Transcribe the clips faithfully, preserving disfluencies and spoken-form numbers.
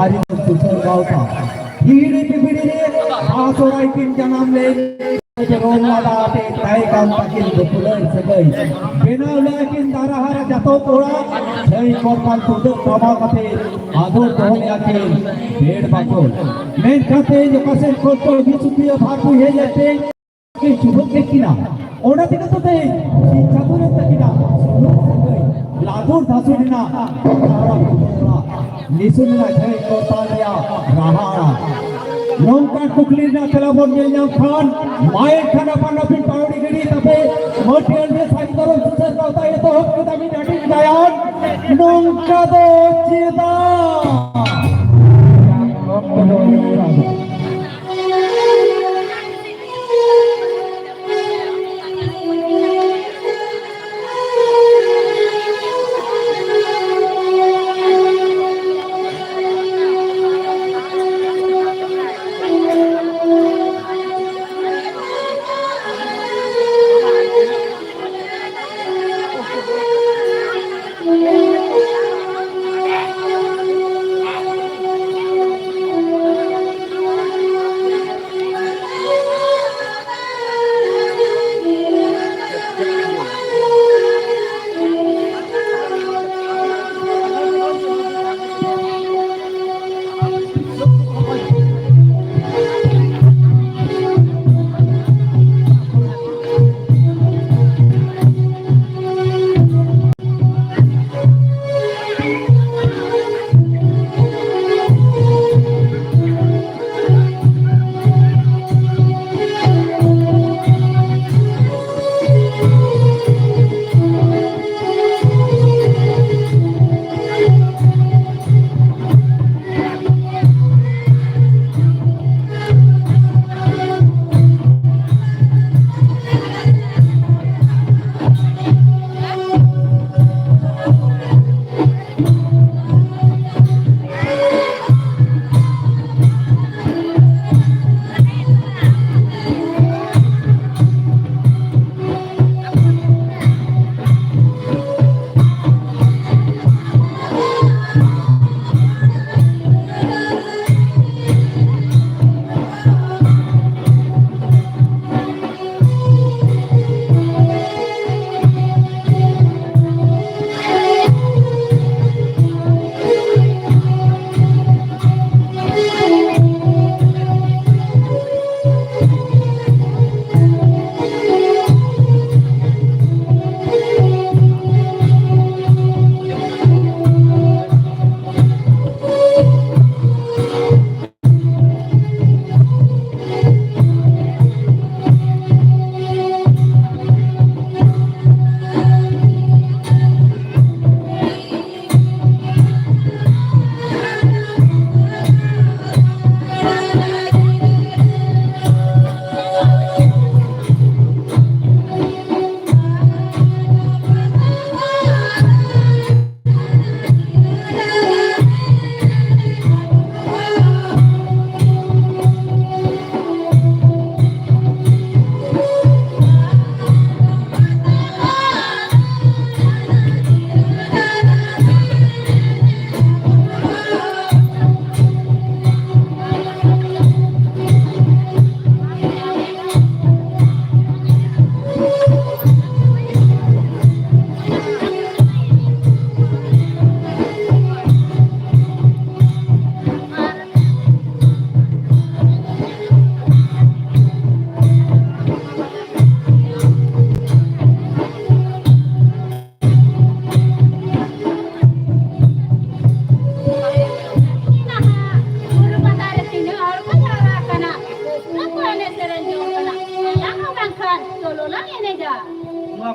ᱟᱹᱨᱤ ᱥᱩᱥᱟᱹᱨ ᱜᱟᱶᱛᱟ ᱦᱤᱦᱤᱲᱤ ᱯᱤᱯᱤᱲᱤ ᱨᱮ ᱵᱟᱦᱟ ᱥᱚᱦᱨᱟᱭ ᱠᱤᱱ ᱡᱟᱱᱟᱢ ᱞᱮᱱ ᱨᱚᱲ ᱞᱟᱸᱫᱟ ᱟᱛᱮ ᱛᱟᱦᱮᱸ ᱠᱟᱱ ᱛᱟᱹᱠᱤᱱ ᱫᱩᱯᱩᱞᱟᱹᱲ ᱥᱟᱹᱜᱟᱹᱭ᱾ ᱵᱮᱱᱟᱣ ᱞᱮᱫᱟ ᱠᱤᱱ ᱫᱟᱨᱟ ᱦᱟᱨᱟ ᱡᱟᱛᱚᱠ ᱚᱲᱟᱜ, ᱪᱷᱟᱹᱭ ᱠᱚᱨᱛᱟᱞ ᱛᱩᱢᱫᱟᱹᱜ ᱴᱟᱢᱟᱠ ᱟᱛᱮ ᱟᱫᱚᱨ ᱫᱚᱦᱚ ᱞᱮᱫᱟ ᱠᱤᱱ ᱵᱷᱮᱲ ᱵᱟᱠᱚᱲ᱾ ᱢᱮᱱᱠᱷᱟᱱ ᱛᱮᱦᱮᱧ ᱚᱠᱟ ᱥᱮᱫ ᱠᱷᱚᱱ ᱪᱚ ᱦᱤᱡᱩᱜ ᱥᱩᱠᱨᱤᱭᱟᱹ ᱵᱷᱟᱨ ᱠᱚ ᱦᱮᱡ ᱞᱮᱱ ᱛᱮ ᱠᱤᱱ ᱪᱩᱵᱟᱹᱜ ᱠᱮᱫ ᱠᱤᱱᱟ᱾ ᱚᱱᱟ ᱛᱮᱜᱮ ᱛᱚ ᱛᱮᱦᱮᱧ ᱥᱤᱧ ᱪᱟᱸᱫᱳ ᱨᱮ ᱛᱟᱹᱠᱤᱱᱟᱜ ᱥᱩᱢᱩᱝ ᱥᱟᱹᱜᱟᱹᱭ ᱞᱟᱹᱛᱩᱨ ᱫᱷᱟᱥᱩᱨ ᱮᱱᱟ᱾ ᱱᱤᱥᱩᱱ ᱮᱱᱟ ᱡᱷᱟᱹᱭ ᱠᱚᱨᱛᱟᱞ ᱨᱮᱭᱟᱜ ᱨᱟᱦᱟ ᱟᱲᱟᱝ᱾ ᱱᱚᱝᱠᱟᱱ ᱠᱩᱠᱞᱤ ᱨᱮᱱᱟᱜ ᱛᱮᱞᱟ ᱵᱚᱱ ᱧᱮᱞ ᱧᱟᱢ ᱠᱷᱟᱱ, ᱢᱟ ᱮᱱᱠᱷᱟᱱ ᱟᱯᱟᱱ ᱟᱹᱯᱤᱱ ᱯᱟᱹᱣᱲᱤ ᱜᱤᱰᱤ ᱛᱟᱯᱮ, ᱢᱟᱹᱴᱤᱭᱟᱹᱲ ᱜᱮ ᱥᱟᱹᱨᱤ ᱫᱷᱚᱨᱚᱢ ᱥᱩᱥᱟᱹᱨ ᱜᱟᱶᱛᱟ ᱮᱛᱚᱦᱚᱵ ᱠᱮᱫᱟ ᱢᱤᱫ ᱟᱹᱰᱤ ᱜᱟᱭᱟᱱ᱾ ᱱᱚᱝᱠᱟ ᱫᱚ ᱪᱮᱫᱟᱜ?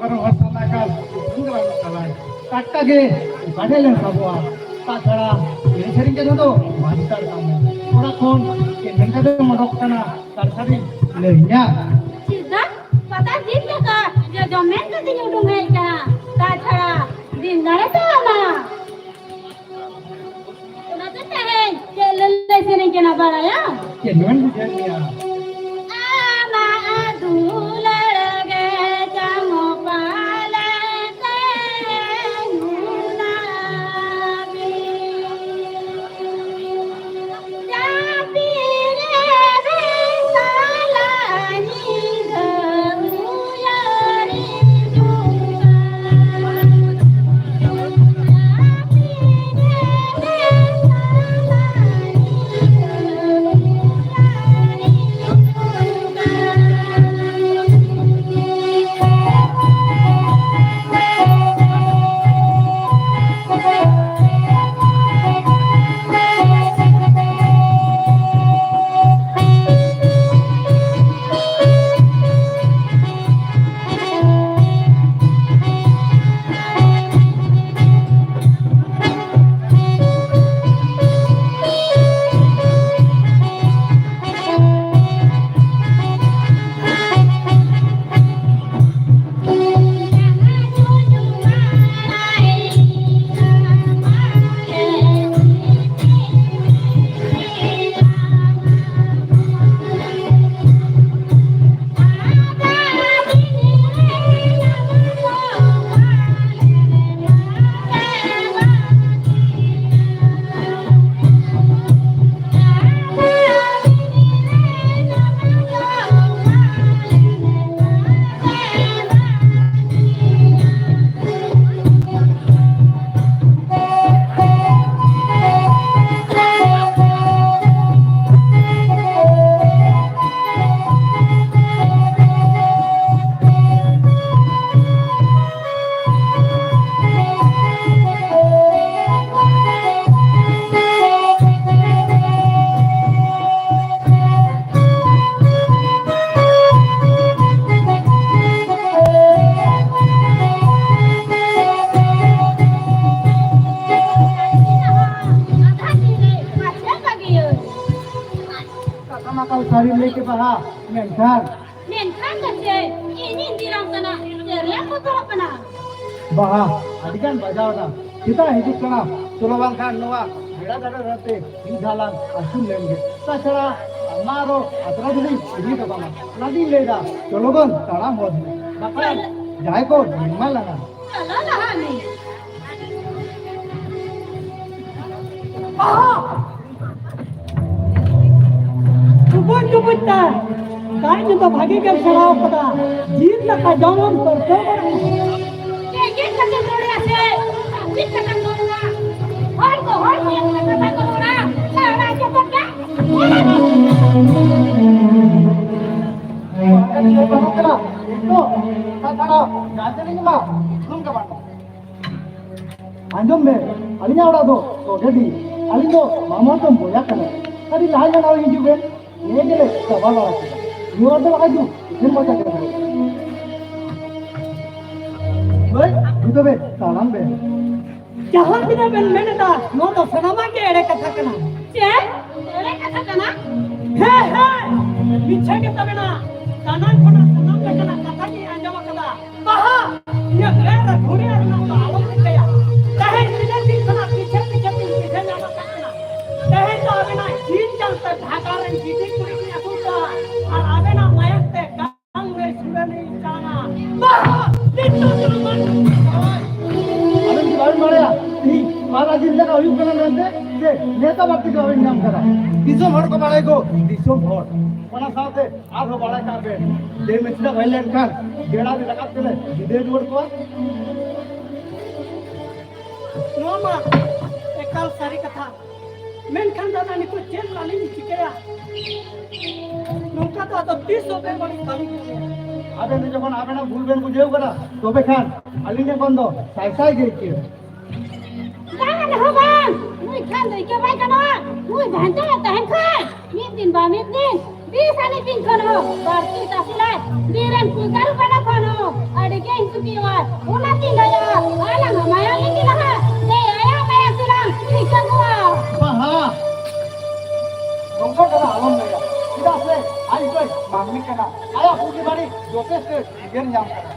ᱵᱟᱨᱚ ᱦᱚᱲ ᱥᱟᱞᱟᱜ ᱜᱟᱞ ᱩᱯᱨᱩᱢ ᱜᱮ ᱵᱟᱹᱱᱩᱜ ᱛᱟᱞᱟᱭ᱾ ᱴᱟᱴᱠᱟ ᱜᱮ ᱚᱠᱟ ᱴᱷᱮᱱ ᱞᱮ ᱥᱟᱵᱚᱜᱼᱟ? ᱛᱟᱪᱷᱟᱲᱟ ᱮᱱᱮᱡ ᱥᱮᱨᱮᱧ ᱠᱟᱛᱮ ᱫᱚ ᱵᱟᱝ ᱪᱟᱞᱟᱜ ᱠᱟᱱᱟ᱾ ᱚᱲᱟᱜ ᱠᱷᱚᱱ ᱮᱱᱮᱡ ᱠᱟᱛᱮ ᱚᱰᱚᱠ ᱠᱟᱱᱟ, ᱛᱟᱪᱷᱟᱲᱤᱧ ᱞᱟᱹᱭ ᱧᱟ᱾ ᱪᱮᱫᱟᱜ? ᱯᱟᱛᱟ ᱡᱤᱞ ᱫᱟᱠᱟ ᱡᱚᱡᱚᱢ ᱢᱮᱱ ᱠᱟᱛᱮᱧ ᱩᱰᱩᱝ ᱦᱮᱡ ᱠᱟᱱᱟ, ᱛᱟᱪᱷᱟᱲᱟ ᱫᱤᱱ ᱫᱟᱲᱮ ᱛᱟᱢᱟ᱾ ᱚᱱᱟᱛᱮ ᱛᱮᱦᱮᱧ ᱪᱮᱫ ᱞᱟᱹᱞᱟᱹᱭ ᱥᱮᱨᱮᱧ ᱠᱟᱱᱟ ᱵᱟᱲᱟᱭᱟᱢ? ᱪᱮᱫ ᱵᱮᱱ ᱵᱩᱡᱷᱟᱹᱣ ᱠᱮᱭᱟ? ᱟᱢᱟᱜ ᱫᱩᱞᱟᱹᱲ ᱜᱮ ᱪᱟᱢᱚ ᱯᱟᱞᱮ ᱛᱮ ᱱᱩᱱᱟᱹᱜ ᱵᱤᱱ᱾ ᱡᱟᱹᱯᱤᱫ ᱨᱮ ᱥᱟᱞᱟ ᱧᱤᱫᱟᱹ ᱩᱭᱦᱟᱹᱨ ᱦᱤᱡᱩᱜ ᱠᱟᱱ᱾ ᱚᱱᱟ ᱠᱟᱞ ᱥᱟᱹᱨᱤ ᱞᱟᱹᱭ ᱠᱮᱫᱟ ᱦᱟᱸᱜ, ᱢᱮᱱᱠᱷᱟᱱ ᱢᱮᱱᱠᱷᱟᱱ ᱫᱚ ᱪᱮᱫ? ᱤᱧᱤᱧ ᱫᱤᱨᱟᱢ ᱠᱟᱱᱟ, ᱪᱮᱫ ᱨᱮᱭᱟᱜ ᱵᱚᱛᱚᱨᱚᱜ ᱠᱟᱱᱟ? ᱵᱟᱦᱟ, ᱟᱹᱰᱤ ᱜᱟᱱ ᱵᱟᱡᱟᱣ ᱮᱱᱟ᱾ ᱥᱮᱛᱟᱜ ᱦᱤᱡᱩᱜ ᱠᱟᱱᱟ, ᱪᱚᱞᱚ ᱵᱟᱝᱠᱷᱟᱱ ᱱᱚᱣᱟ ᱵᱮᱲᱟ ᱜᱟᱰᱟ ᱨᱮ ᱢᱤᱫ ᱫᱷᱟᱣ ᱞᱟᱝ ᱟᱹᱪᱩᱨ ᱞᱮᱱ ᱜᱮ᱾ ᱛᱟᱪᱷᱟᱲᱟ ᱟᱢ ᱟᱨᱚ ᱟᱛᱨᱟ ᱫᱷᱟᱹᱵᱤᱡ ᱤᱫᱤ ᱦᱚᱴᱚ ᱠᱟᱢᱟ᱾ ᱚᱱᱟᱜᱤᱧ ᱞᱟᱹᱭᱫᱟ, ᱪᱚᱞᱚ ᱵᱚᱱ ᱛᱟᱲᱟᱢ ᱦᱚᱫ ᱢᱮ, ᱵᱟᱠᱷᱟᱱ ᱡᱟᱦᱟᱸᱭ ᱠᱚ ᱧᱮᱞ ᱢᱟ ᱞᱟᱝᱟ᱾ ᱪᱚᱞᱚ ᱞᱟᱦᱟ ᱢᱮ᱾ ᱪᱩᱵᱩᱡ ᱪᱩᱵᱩᱡ ᱛᱮ ᱠᱟᱹᱢᱤ ᱫᱚ ᱵᱷᱟᱜᱤ ᱜᱮᱢ ᱥᱮᱬᱟ ᱟᱠᱟᱫᱟ᱾ ᱡᱤᱞ ᱫᱟᱠᱟ ᱡᱚᱢ ᱦᱚᱸᱢ ᱯᱟᱹᱨᱠᱟᱹᱣ ᱜᱚᱫ ᱮᱱᱟ᱾ ᱪᱮᱫ ᱡᱤᱞ ᱫᱟᱠᱟᱢ ᱡᱚᱢ ᱮᱫᱟ ᱥᱮ? ᱪᱮᱫ ᱫᱟᱠᱟᱢ ᱡᱚᱢ ᱮᱫᱟ? ᱦᱚᱲ ᱠᱚ, ᱦᱚᱲ ᱠᱚ ᱠᱟᱛᱷᱟ ᱠᱚ ᱨᱚᱲᱟ᱾ ᱥᱮᱬᱟ ᱪᱚᱯᱚᱴ ᱠᱟᱜ᱾ ᱚᱱᱟ ᱫᱚ ᱵᱟᱹᱱᱩᱜ ᱠᱟᱱᱟ᱾ ᱱᱤᱛᱚᱜ ᱠᱟᱛᱷᱟ ᱫᱚ ᱡᱟᱦᱟᱸ ᱛᱤᱱᱟᱹᱜ ᱜᱮ ᱢᱟ, ᱥᱩᱱᱩᱢ ᱜᱮ ᱵᱟᱹᱱᱩᱜ᱾ ᱟᱸᱡᱚᱢ ᱵᱮᱱ, ᱟᱹᱞᱤᱧᱟᱜ ᱚᱲᱟᱜ ᱫᱚ ᱥᱚᱜᱮᱰᱤ᱾ ᱟᱹᱞᱤᱧ ᱫᱚ ᱢᱟᱢᱚ ᱦᱟᱛᱚᱢ ᱵᱚᱭᱦᱟ ᱠᱟᱱᱟ᱾ ᱟᱹᱰᱤ ᱞᱟᱦᱟ ᱧᱚᱜ ᱦᱤᱡᱩᱜ ᱵᱮᱱ, ᱱᱤᱭᱟᱹ ᱜᱮᱞᱮ ᱪᱟᱵᱟ ᱵᱟᱲᱟ ᱠᱮᱫᱟ᱾ ᱱᱤᱭᱟᱹ ᱚᱲᱟᱜ ᱫᱚ ᱵᱟᱠᱷᱟᱡ ᱫᱚ ᱤᱥᱤᱱ ᱢᱚᱪᱟ ᱠᱮᱫᱟ᱾ ᱦᱳᱭ, ᱡᱩᱛᱟᱹ ᱵᱮᱱ, ᱛᱟᱲᱟᱢ ᱵᱮᱱ᱾ ᱡᱟᱦᱟᱸ ᱛᱤᱱᱟᱹᱜ ᱵᱮᱱ ᱢᱮᱱ ᱮᱫᱟ, ᱱᱚᱣᱟ ᱫᱚ ᱥᱟᱱᱟᱢᱟᱜ ᱜᱮ ᱮᱲᱮ ᱠᱟᱛᱷᱟ ᱠᱟᱱᱟ᱾ ᱪᱮᱫ? ᱮᱲᱮ ᱠᱟᱛᱷᱟ ᱠᱟᱱᱟ? ᱦᱮᱸ, ᱦᱮᱸ, ᱢᱤᱪᱷᱟᱹ ᱜᱮ ᱛᱟᱵᱮᱱᱟ᱾ ᱥᱟᱱᱟᱢ ᱠᱷᱚᱱᱟᱜ ᱥᱟᱱᱟᱢ ᱞᱮᱠᱟᱱᱟᱜ ᱠᱟᱛᱷᱟ ᱜᱮ ᱟᱸᱡᱚᱢ ᱟᱠᱟᱫᱟ᱾ ᱵᱟᱦᱟ, ᱤᱧᱟᱹᱜ ᱢᱮᱫ ᱨᱮ ᱫᱷᱩᱲᱤ ᱨᱮᱱᱟᱜ ᱫᱚ ᱟᱞᱚᱢ ᱨᱤᱠᱟᱹᱭᱟ᱾ ᱛᱮᱦᱮᱧ ᱛᱤᱱᱟᱹᱜ ᱫᱤᱱ ᱠᱷᱚᱱᱟᱜ ᱯᱤᱪᱷᱮ ᱯᱤᱪᱷᱮ ᱛᱤᱧ ᱯᱤᱪᱷᱮ ᱧᱟᱢ ᱟᱠᱟᱫ ᱠᱟᱱᱟ᱾ ᱛᱮᱦᱮᱧ ᱫᱚ ᱟᱵᱮᱱᱟᱜ ᱡᱤᱞ ᱡᱟᱝ ᱛᱮ ᱰᱷᱟᱠᱟ ᱨᱮᱱ ᱜᱤᱫᱤ ᱠᱩᱲᱤ ᱠᱚᱧ ᱟᱹᱥᱩᱞ ᱠᱚᱣᱟ ᱟᱨ ᱟᱵᱮᱱᱟᱜ ᱢᱟᱭᱟᱝ ᱛᱮ ᱜᱟᱝ ᱨᱮ ᱥᱩᱲᱟᱹ ᱞᱤᱧ ᱪᱟᱞᱟᱜᱼᱟ᱾ ᱵᱟᱦᱟ, ᱱᱤᱛᱚᱜ ᱫᱚ ᱵᱟᱝ᱾ ᱟᱵᱮᱱ ᱫᱚ ᱵᱟᱵᱮᱱ ᱵᱟᱲᱟᱭᱟ, ᱛᱮᱦᱮᱧ ᱯᱟᱛᱟ ᱡᱤᱞ ᱞᱮᱠᱟ ᱦᱩᱭᱩᱜ ᱠᱟᱱᱟ ᱢᱮᱱᱛᱮ ᱥᱮ ᱱᱮᱛᱟ ᱵᱟᱹᱲᱛᱤ ᱫᱚ ᱵᱟᱵᱮᱱ ᱧᱟᱢ ᱠᱟᱫᱟ? ᱫᱤᱥᱚᱢ ᱦᱚᱲ ᱠᱚ ᱵᱟᱲᱟᱭ ᱠᱚ, ᱫᱤᱥᱚᱢ ᱦᱚᱲ᱾ ᱚᱱᱟ ᱥᱟᱶᱛᱮ ᱟᱨᱦᱚᱸ ᱵᱟᱲᱟᱭ ᱠᱟᱜ ᱵᱮᱱ, ᱡᱮ ᱢᱤᱥᱨᱟ ᱦᱩᱭ ᱞᱮᱱᱠᱷᱟᱱ ᱵᱮᱲᱟ ᱨᱟᱠᱟᱵ ᱛᱮᱞᱮ ᱵᱤᱫᱟᱹᱭ ᱨᱩᱣᱟᱹᱲ ᱠᱚᱣᱟ᱾ ᱱᱚᱣᱟ ᱢᱟ ᱮᱠᱟᱞ ᱥᱟᱹᱨᱤ ᱠᱟᱛᱷᱟ᱾ ᱢᱮᱱᱠᱷᱟᱱ ᱫᱟᱫᱟ, ᱱᱤᱛᱚᱜ ᱪᱮᱫ ᱟᱹᱞᱤᱧ ᱪᱤᱠᱟᱹᱭᱟ? ᱱᱚᱝᱠᱟ ᱫᱚ ᱟᱫᱚ ᱛᱤᱥ ᱦᱚᱸ ᱵᱮᱵᱟᱹᱲᱤᱡ ᱵᱟᱹᱞᱤᱧ ᱠᱟᱹᱢᱤᱭᱟ᱾ ᱟᱵᱮᱱ ᱫᱚ ᱡᱚᱠᱷᱚᱱ ᱟᱵᱮᱱᱟᱜ ᱵᱷᱩᱞ ᱵᱮᱱ ᱵᱩᱡᱷᱟᱹᱣ ᱠᱟᱫᱟ, ᱛᱚᱵᱮ ᱠᱷᱟᱱ ᱟᱹᱞᱤᱧ ᱴᱷᱮᱱ ᱠᱷᱚᱱ ᱫᱚ ᱥᱟᱭ ᱥᱟᱭ ᱜᱮ ᱤᱠᱟᱹ᱾ ᱵᱟᱝ ᱨᱮᱦᱚᱸ ᱵᱟᱝ, ᱱᱩᱭ ᱠᱷᱟᱱ ᱫᱚ ᱤᱠᱟᱹ ᱵᱟᱭ ᱜᱟᱱᱚᱜᱼᱟ᱾ ᱱᱩᱭ ᱵᱷᱟᱱᱛᱟ ᱨᱮ ᱛᱟᱦᱮᱱ ᱠᱷᱟᱱ ᱢᱤᱫ ᱫᱤᱱ ᱵᱟ ᱢᱤᱫ ᱫᱤᱱ ᱵᱤᱥ ᱟᱹᱱᱤᱡ ᱵᱤᱧ ᱠᱷᱚᱱ ᱦᱚᱸ ᱵᱟᱹᱲᱛᱤ ᱛᱟᱥᱮ ᱞᱟᱡ ᱵᱤᱨ ᱨᱮᱱ ᱠᱩᱞ ᱛᱟᱹᱨᱩᱵ ᱵᱟᱱᱟ ᱠᱷᱚᱱ ᱦᱚᱸ ᱟᱹᱰᱤ ᱜᱮ ᱦᱤᱸᱥᱩᱠᱤᱭᱟᱹᱣᱟᱭ᱾ ᱚᱱᱟᱛᱤᱧ ᱞᱟᱹᱭᱟ, ᱟᱞᱟᱝ ᱟᱜ ᱢᱟᱭᱟᱢ ᱞᱤᱸᱜᱤ ᱞᱟᱦᱟ ᱫᱮ ᱟᱭᱟ ᱢᱟᱭᱟᱢ ᱛᱮᱞᱟᱝ ᱴᱷᱤᱠᱟᱹ ᱠᱚᱣᱟ᱾ ᱵᱟᱦᱟ, ᱱᱚᱝᱠᱟ ᱠᱟᱛᱷᱟ ᱟᱞᱚᱢ ᱞᱟᱹᱭᱟ᱾ ᱠᱟᱹᱢᱤ ᱠᱟᱱᱟ, ᱟᱭᱟᱜ ᱵᱩᱜᱤ ᱵᱟᱹᱲᱤᱡ ᱡᱚᱛᱚ ᱜᱮ ᱴᱷᱤᱠᱟᱹᱱ ᱧᱟᱢ ᱠᱟᱱᱟ᱾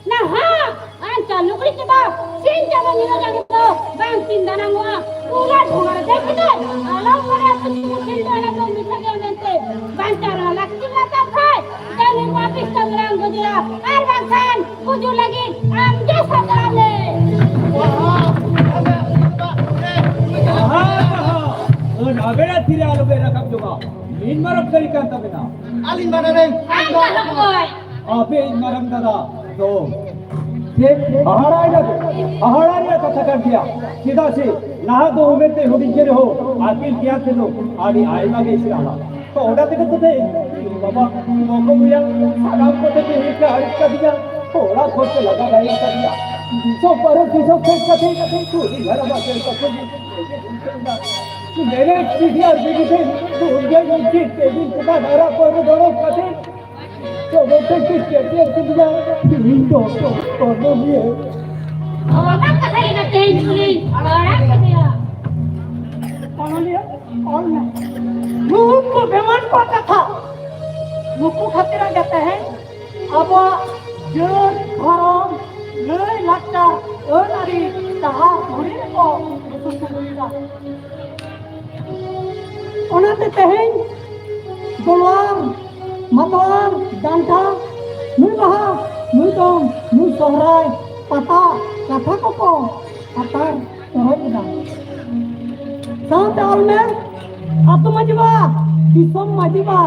ᱱᱟᱦᱟᱜ ᱟᱱ ᱪᱟᱸᱫᱚ ᱠᱩᱲᱤ ᱪᱟᱵᱟ, ᱥᱤᱧ ᱪᱟᱸᱫᱚ ᱧᱤᱫᱟᱹ ᱪᱟᱸᱫᱚ ᱫᱚ ᱵᱟᱝ ᱠᱤᱱ ᱫᱟᱱᱟᱝᱚᱜᱼᱟ᱾ ᱚᱱᱟ ᱰᱷᱚᱸᱜᱟ ᱨᱮ ᱫᱮᱡ ᱠᱟᱛᱮ ᱟᱞᱚᱢ ᱢᱚᱱᱮᱭᱟ ᱠᱩᱥᱤ ᱢᱩᱥᱠᱤᱞ ᱫᱚ ᱚᱱᱟ ᱫᱚ ᱢᱤᱫ ᱜᱮ ᱢᱮᱱᱛᱮ᱾ ᱵᱟᱧᱪᱟᱣ ᱨᱮᱱᱟᱜ ᱞᱟᱹᱠᱛᱤ ᱢᱮᱱᱟᱜ ᱛᱟᱢ ᱠᱷᱟᱡ, ᱡᱟᱹᱱᱤ ᱱᱚᱣᱟ ᱯᱤᱥᱴᱚᱞ ᱨᱮᱢ ᱜᱩᱡᱩᱜᱼᱟ, ᱟᱨ ᱵᱟᱝᱠᱷᱟᱱ ᱜᱩᱡᱩᱜ ᱞᱟᱹᱜᱤᱫ ᱟᱢ ᱜᱮ ᱥᱟᱯᱲᱟᱣ ᱢᱮ᱾ ᱟᱦᱟ, ᱟᱦᱟ᱾ ᱟᱹᱱ ᱟᱵᱮᱱᱟᱜ ᱛᱤᱨᱮ ᱟᱞᱚ ᱵᱮᱱ ᱨᱟᱠᱟᱵ ᱡᱚᱝᱟ᱾ ᱢᱤᱫ ᱢᱟᱨᱟᱝ ᱠᱟᱹᱨᱤ ᱠᱟᱱ ᱛᱟᱵᱮᱱᱟ᱾ ᱟᱹᱞᱤᱧ ᱢᱟᱱᱮ ᱨᱮ ᱟᱢ ᱫᱚ ᱟᱞᱚᱢ ᱜᱚᱡ᱾ ᱟᱯᱮ ᱤᱧ ᱢᱟᱨᱟᱝ ᱫᱟᱫᱟ ᱫᱚ ᱪᱮᱫ ᱦᱟᱦᱟᱲᱟ ᱨᱮᱭᱟᱜ, ᱦᱟᱦᱟᱲᱟ ᱨᱮᱭᱟᱜ ᱠᱟᱛᱷᱟ ᱠᱟᱱ ᱜᱮᱭᱟ᱾ ᱪᱮᱫᱟᱜ ᱥᱮ ᱱᱟᱦᱟᱜ ᱫᱚ ᱩᱢᱮᱨ ᱛᱮ ᱦᱩᱰᱤᱧ ᱜᱮ ᱨᱮᱦᱚᱸ ᱟᱹᱠᱤᱞ ᱜᱮᱭᱟᱱ ᱛᱮᱫᱚ ᱟᱹᱰᱤ ᱟᱭᱢᱟ ᱜᱮ ᱥᱮᱬᱟᱣᱟ᱾ ᱛᱚ ᱚᱱᱟ ᱛᱮᱜᱮ ᱛᱚ ᱛᱮᱦᱮᱧ ᱤᱧ ᱵᱟᱵᱟ, ᱜᱚᱜᱚ, ᱵᱚᱭᱦᱟ ᱥᱟᱱᱟᱢ ᱠᱚᱛᱮ ᱛᱮᱦᱮᱧ ᱯᱮ ᱟᱹᱲᱤᱥ ᱠᱟᱫᱤᱧᱟ᱾ ᱛᱚ ᱚᱲᱟᱜ ᱠᱷᱚᱱ ᱯᱮ ᱞᱟᱜᱟ ᱵᱟᱲᱟᱭ ᱠᱟᱫᱤᱧᱟ᱾ ᱫᱤᱥᱚᱢ ᱯᱟᱨᱚᱢ ᱫᱤᱥᱚᱢ ᱠᱷᱚᱱ ᱠᱟᱛᱮ ᱠᱩᱲᱤ ᱦᱟᱨᱟ ᱵᱟᱥᱮ ᱛᱟᱠᱚ ᱢᱮᱨᱮ ᱯᱤᱴᱷᱤ ᱟᱨ ᱵᱤᱴᱷᱤ ᱛᱮ ᱩᱱᱤ ᱜᱮ ᱩᱪᱤᱛ ᱛᱮ ᱤᱧ ᱪᱮᱛᱟᱱ ᱦᱟᱨᱟ ᱯᱟᱹᱨᱩ ᱫᱚᱲᱚ ᱠᱟᱛᱮ ᱛᱚᱵᱮ ᱛᱮ ᱪᱮᱫ ᱪᱮᱫ ᱠᱮᱫᱤᱧᱟ ᱤᱧ ᱫᱚ ᱛᱚᱵᱮ ᱜᱮ᱾ ᱚᱱᱟ ᱠᱟᱛᱷᱟ ᱜᱮ ᱛᱮᱦᱮᱧ ᱠᱩᱞᱤ ᱟᱲᱟᱜ ᱠᱮᱫᱮᱭᱟ᱾ ᱚᱱᱚᱞᱤᱭᱟᱹ ᱚᱞ ᱢᱮ᱾ ᱱᱩᱠᱩ ᱵᱮᱢᱟᱱ ᱠᱚᱣᱟᱜ ᱠᱟᱛᱷᱟ, ᱱᱩᱠᱩ ᱠᱷᱟᱹᱛᱤᱨᱟᱜ ᱜᱮ ᱛᱮᱦᱮᱧ ᱟᱵᱚᱣᱟᱜ ᱡᱟᱹᱛ, ᱫᱷᱚᱨᱚᱢ, ᱞᱟᱹᱭ, ᱞᱟᱠᱪᱟᱨ, ᱟᱹᱱ ᱟᱹᱨᱤ ᱰᱟᱦᱟᱨ ᱫᱷᱩᱲᱤ ᱨᱮᱠᱚ ᱫᱩᱥᱩ ᱥᱩᱜᱩᱭᱮᱫᱟ᱾ ᱚᱱᱟᱛᱮ ᱛᱮᱦᱮᱧ ᱫᱚᱞᱣᱟᱨ, ᱢᱟᱛᱣᱟᱨ, ᱰᱟᱱᱴᱟ, ᱱᱩᱭ ᱵᱟᱦᱟ, ᱱᱩᱭ ᱫᱚᱝ, ᱱᱩᱭ ᱥᱚᱦᱨᱟᱭ, ᱯᱟᱛᱟ, ᱠᱟᱛᱷᱟ ᱠᱚᱠᱚ ᱟᱛᱟᱨ ᱛᱚᱨᱚᱡ ᱮᱫᱟ᱾ ᱥᱟᱶᱛᱮ ᱚᱞ ᱢᱮ, ᱟᱹᱛᱩ ᱢᱟᱹᱡᱷᱤ ᱵᱟ, ᱫᱤᱥᱚᱢ ᱢᱟᱹᱡᱷᱤ ᱵᱟ,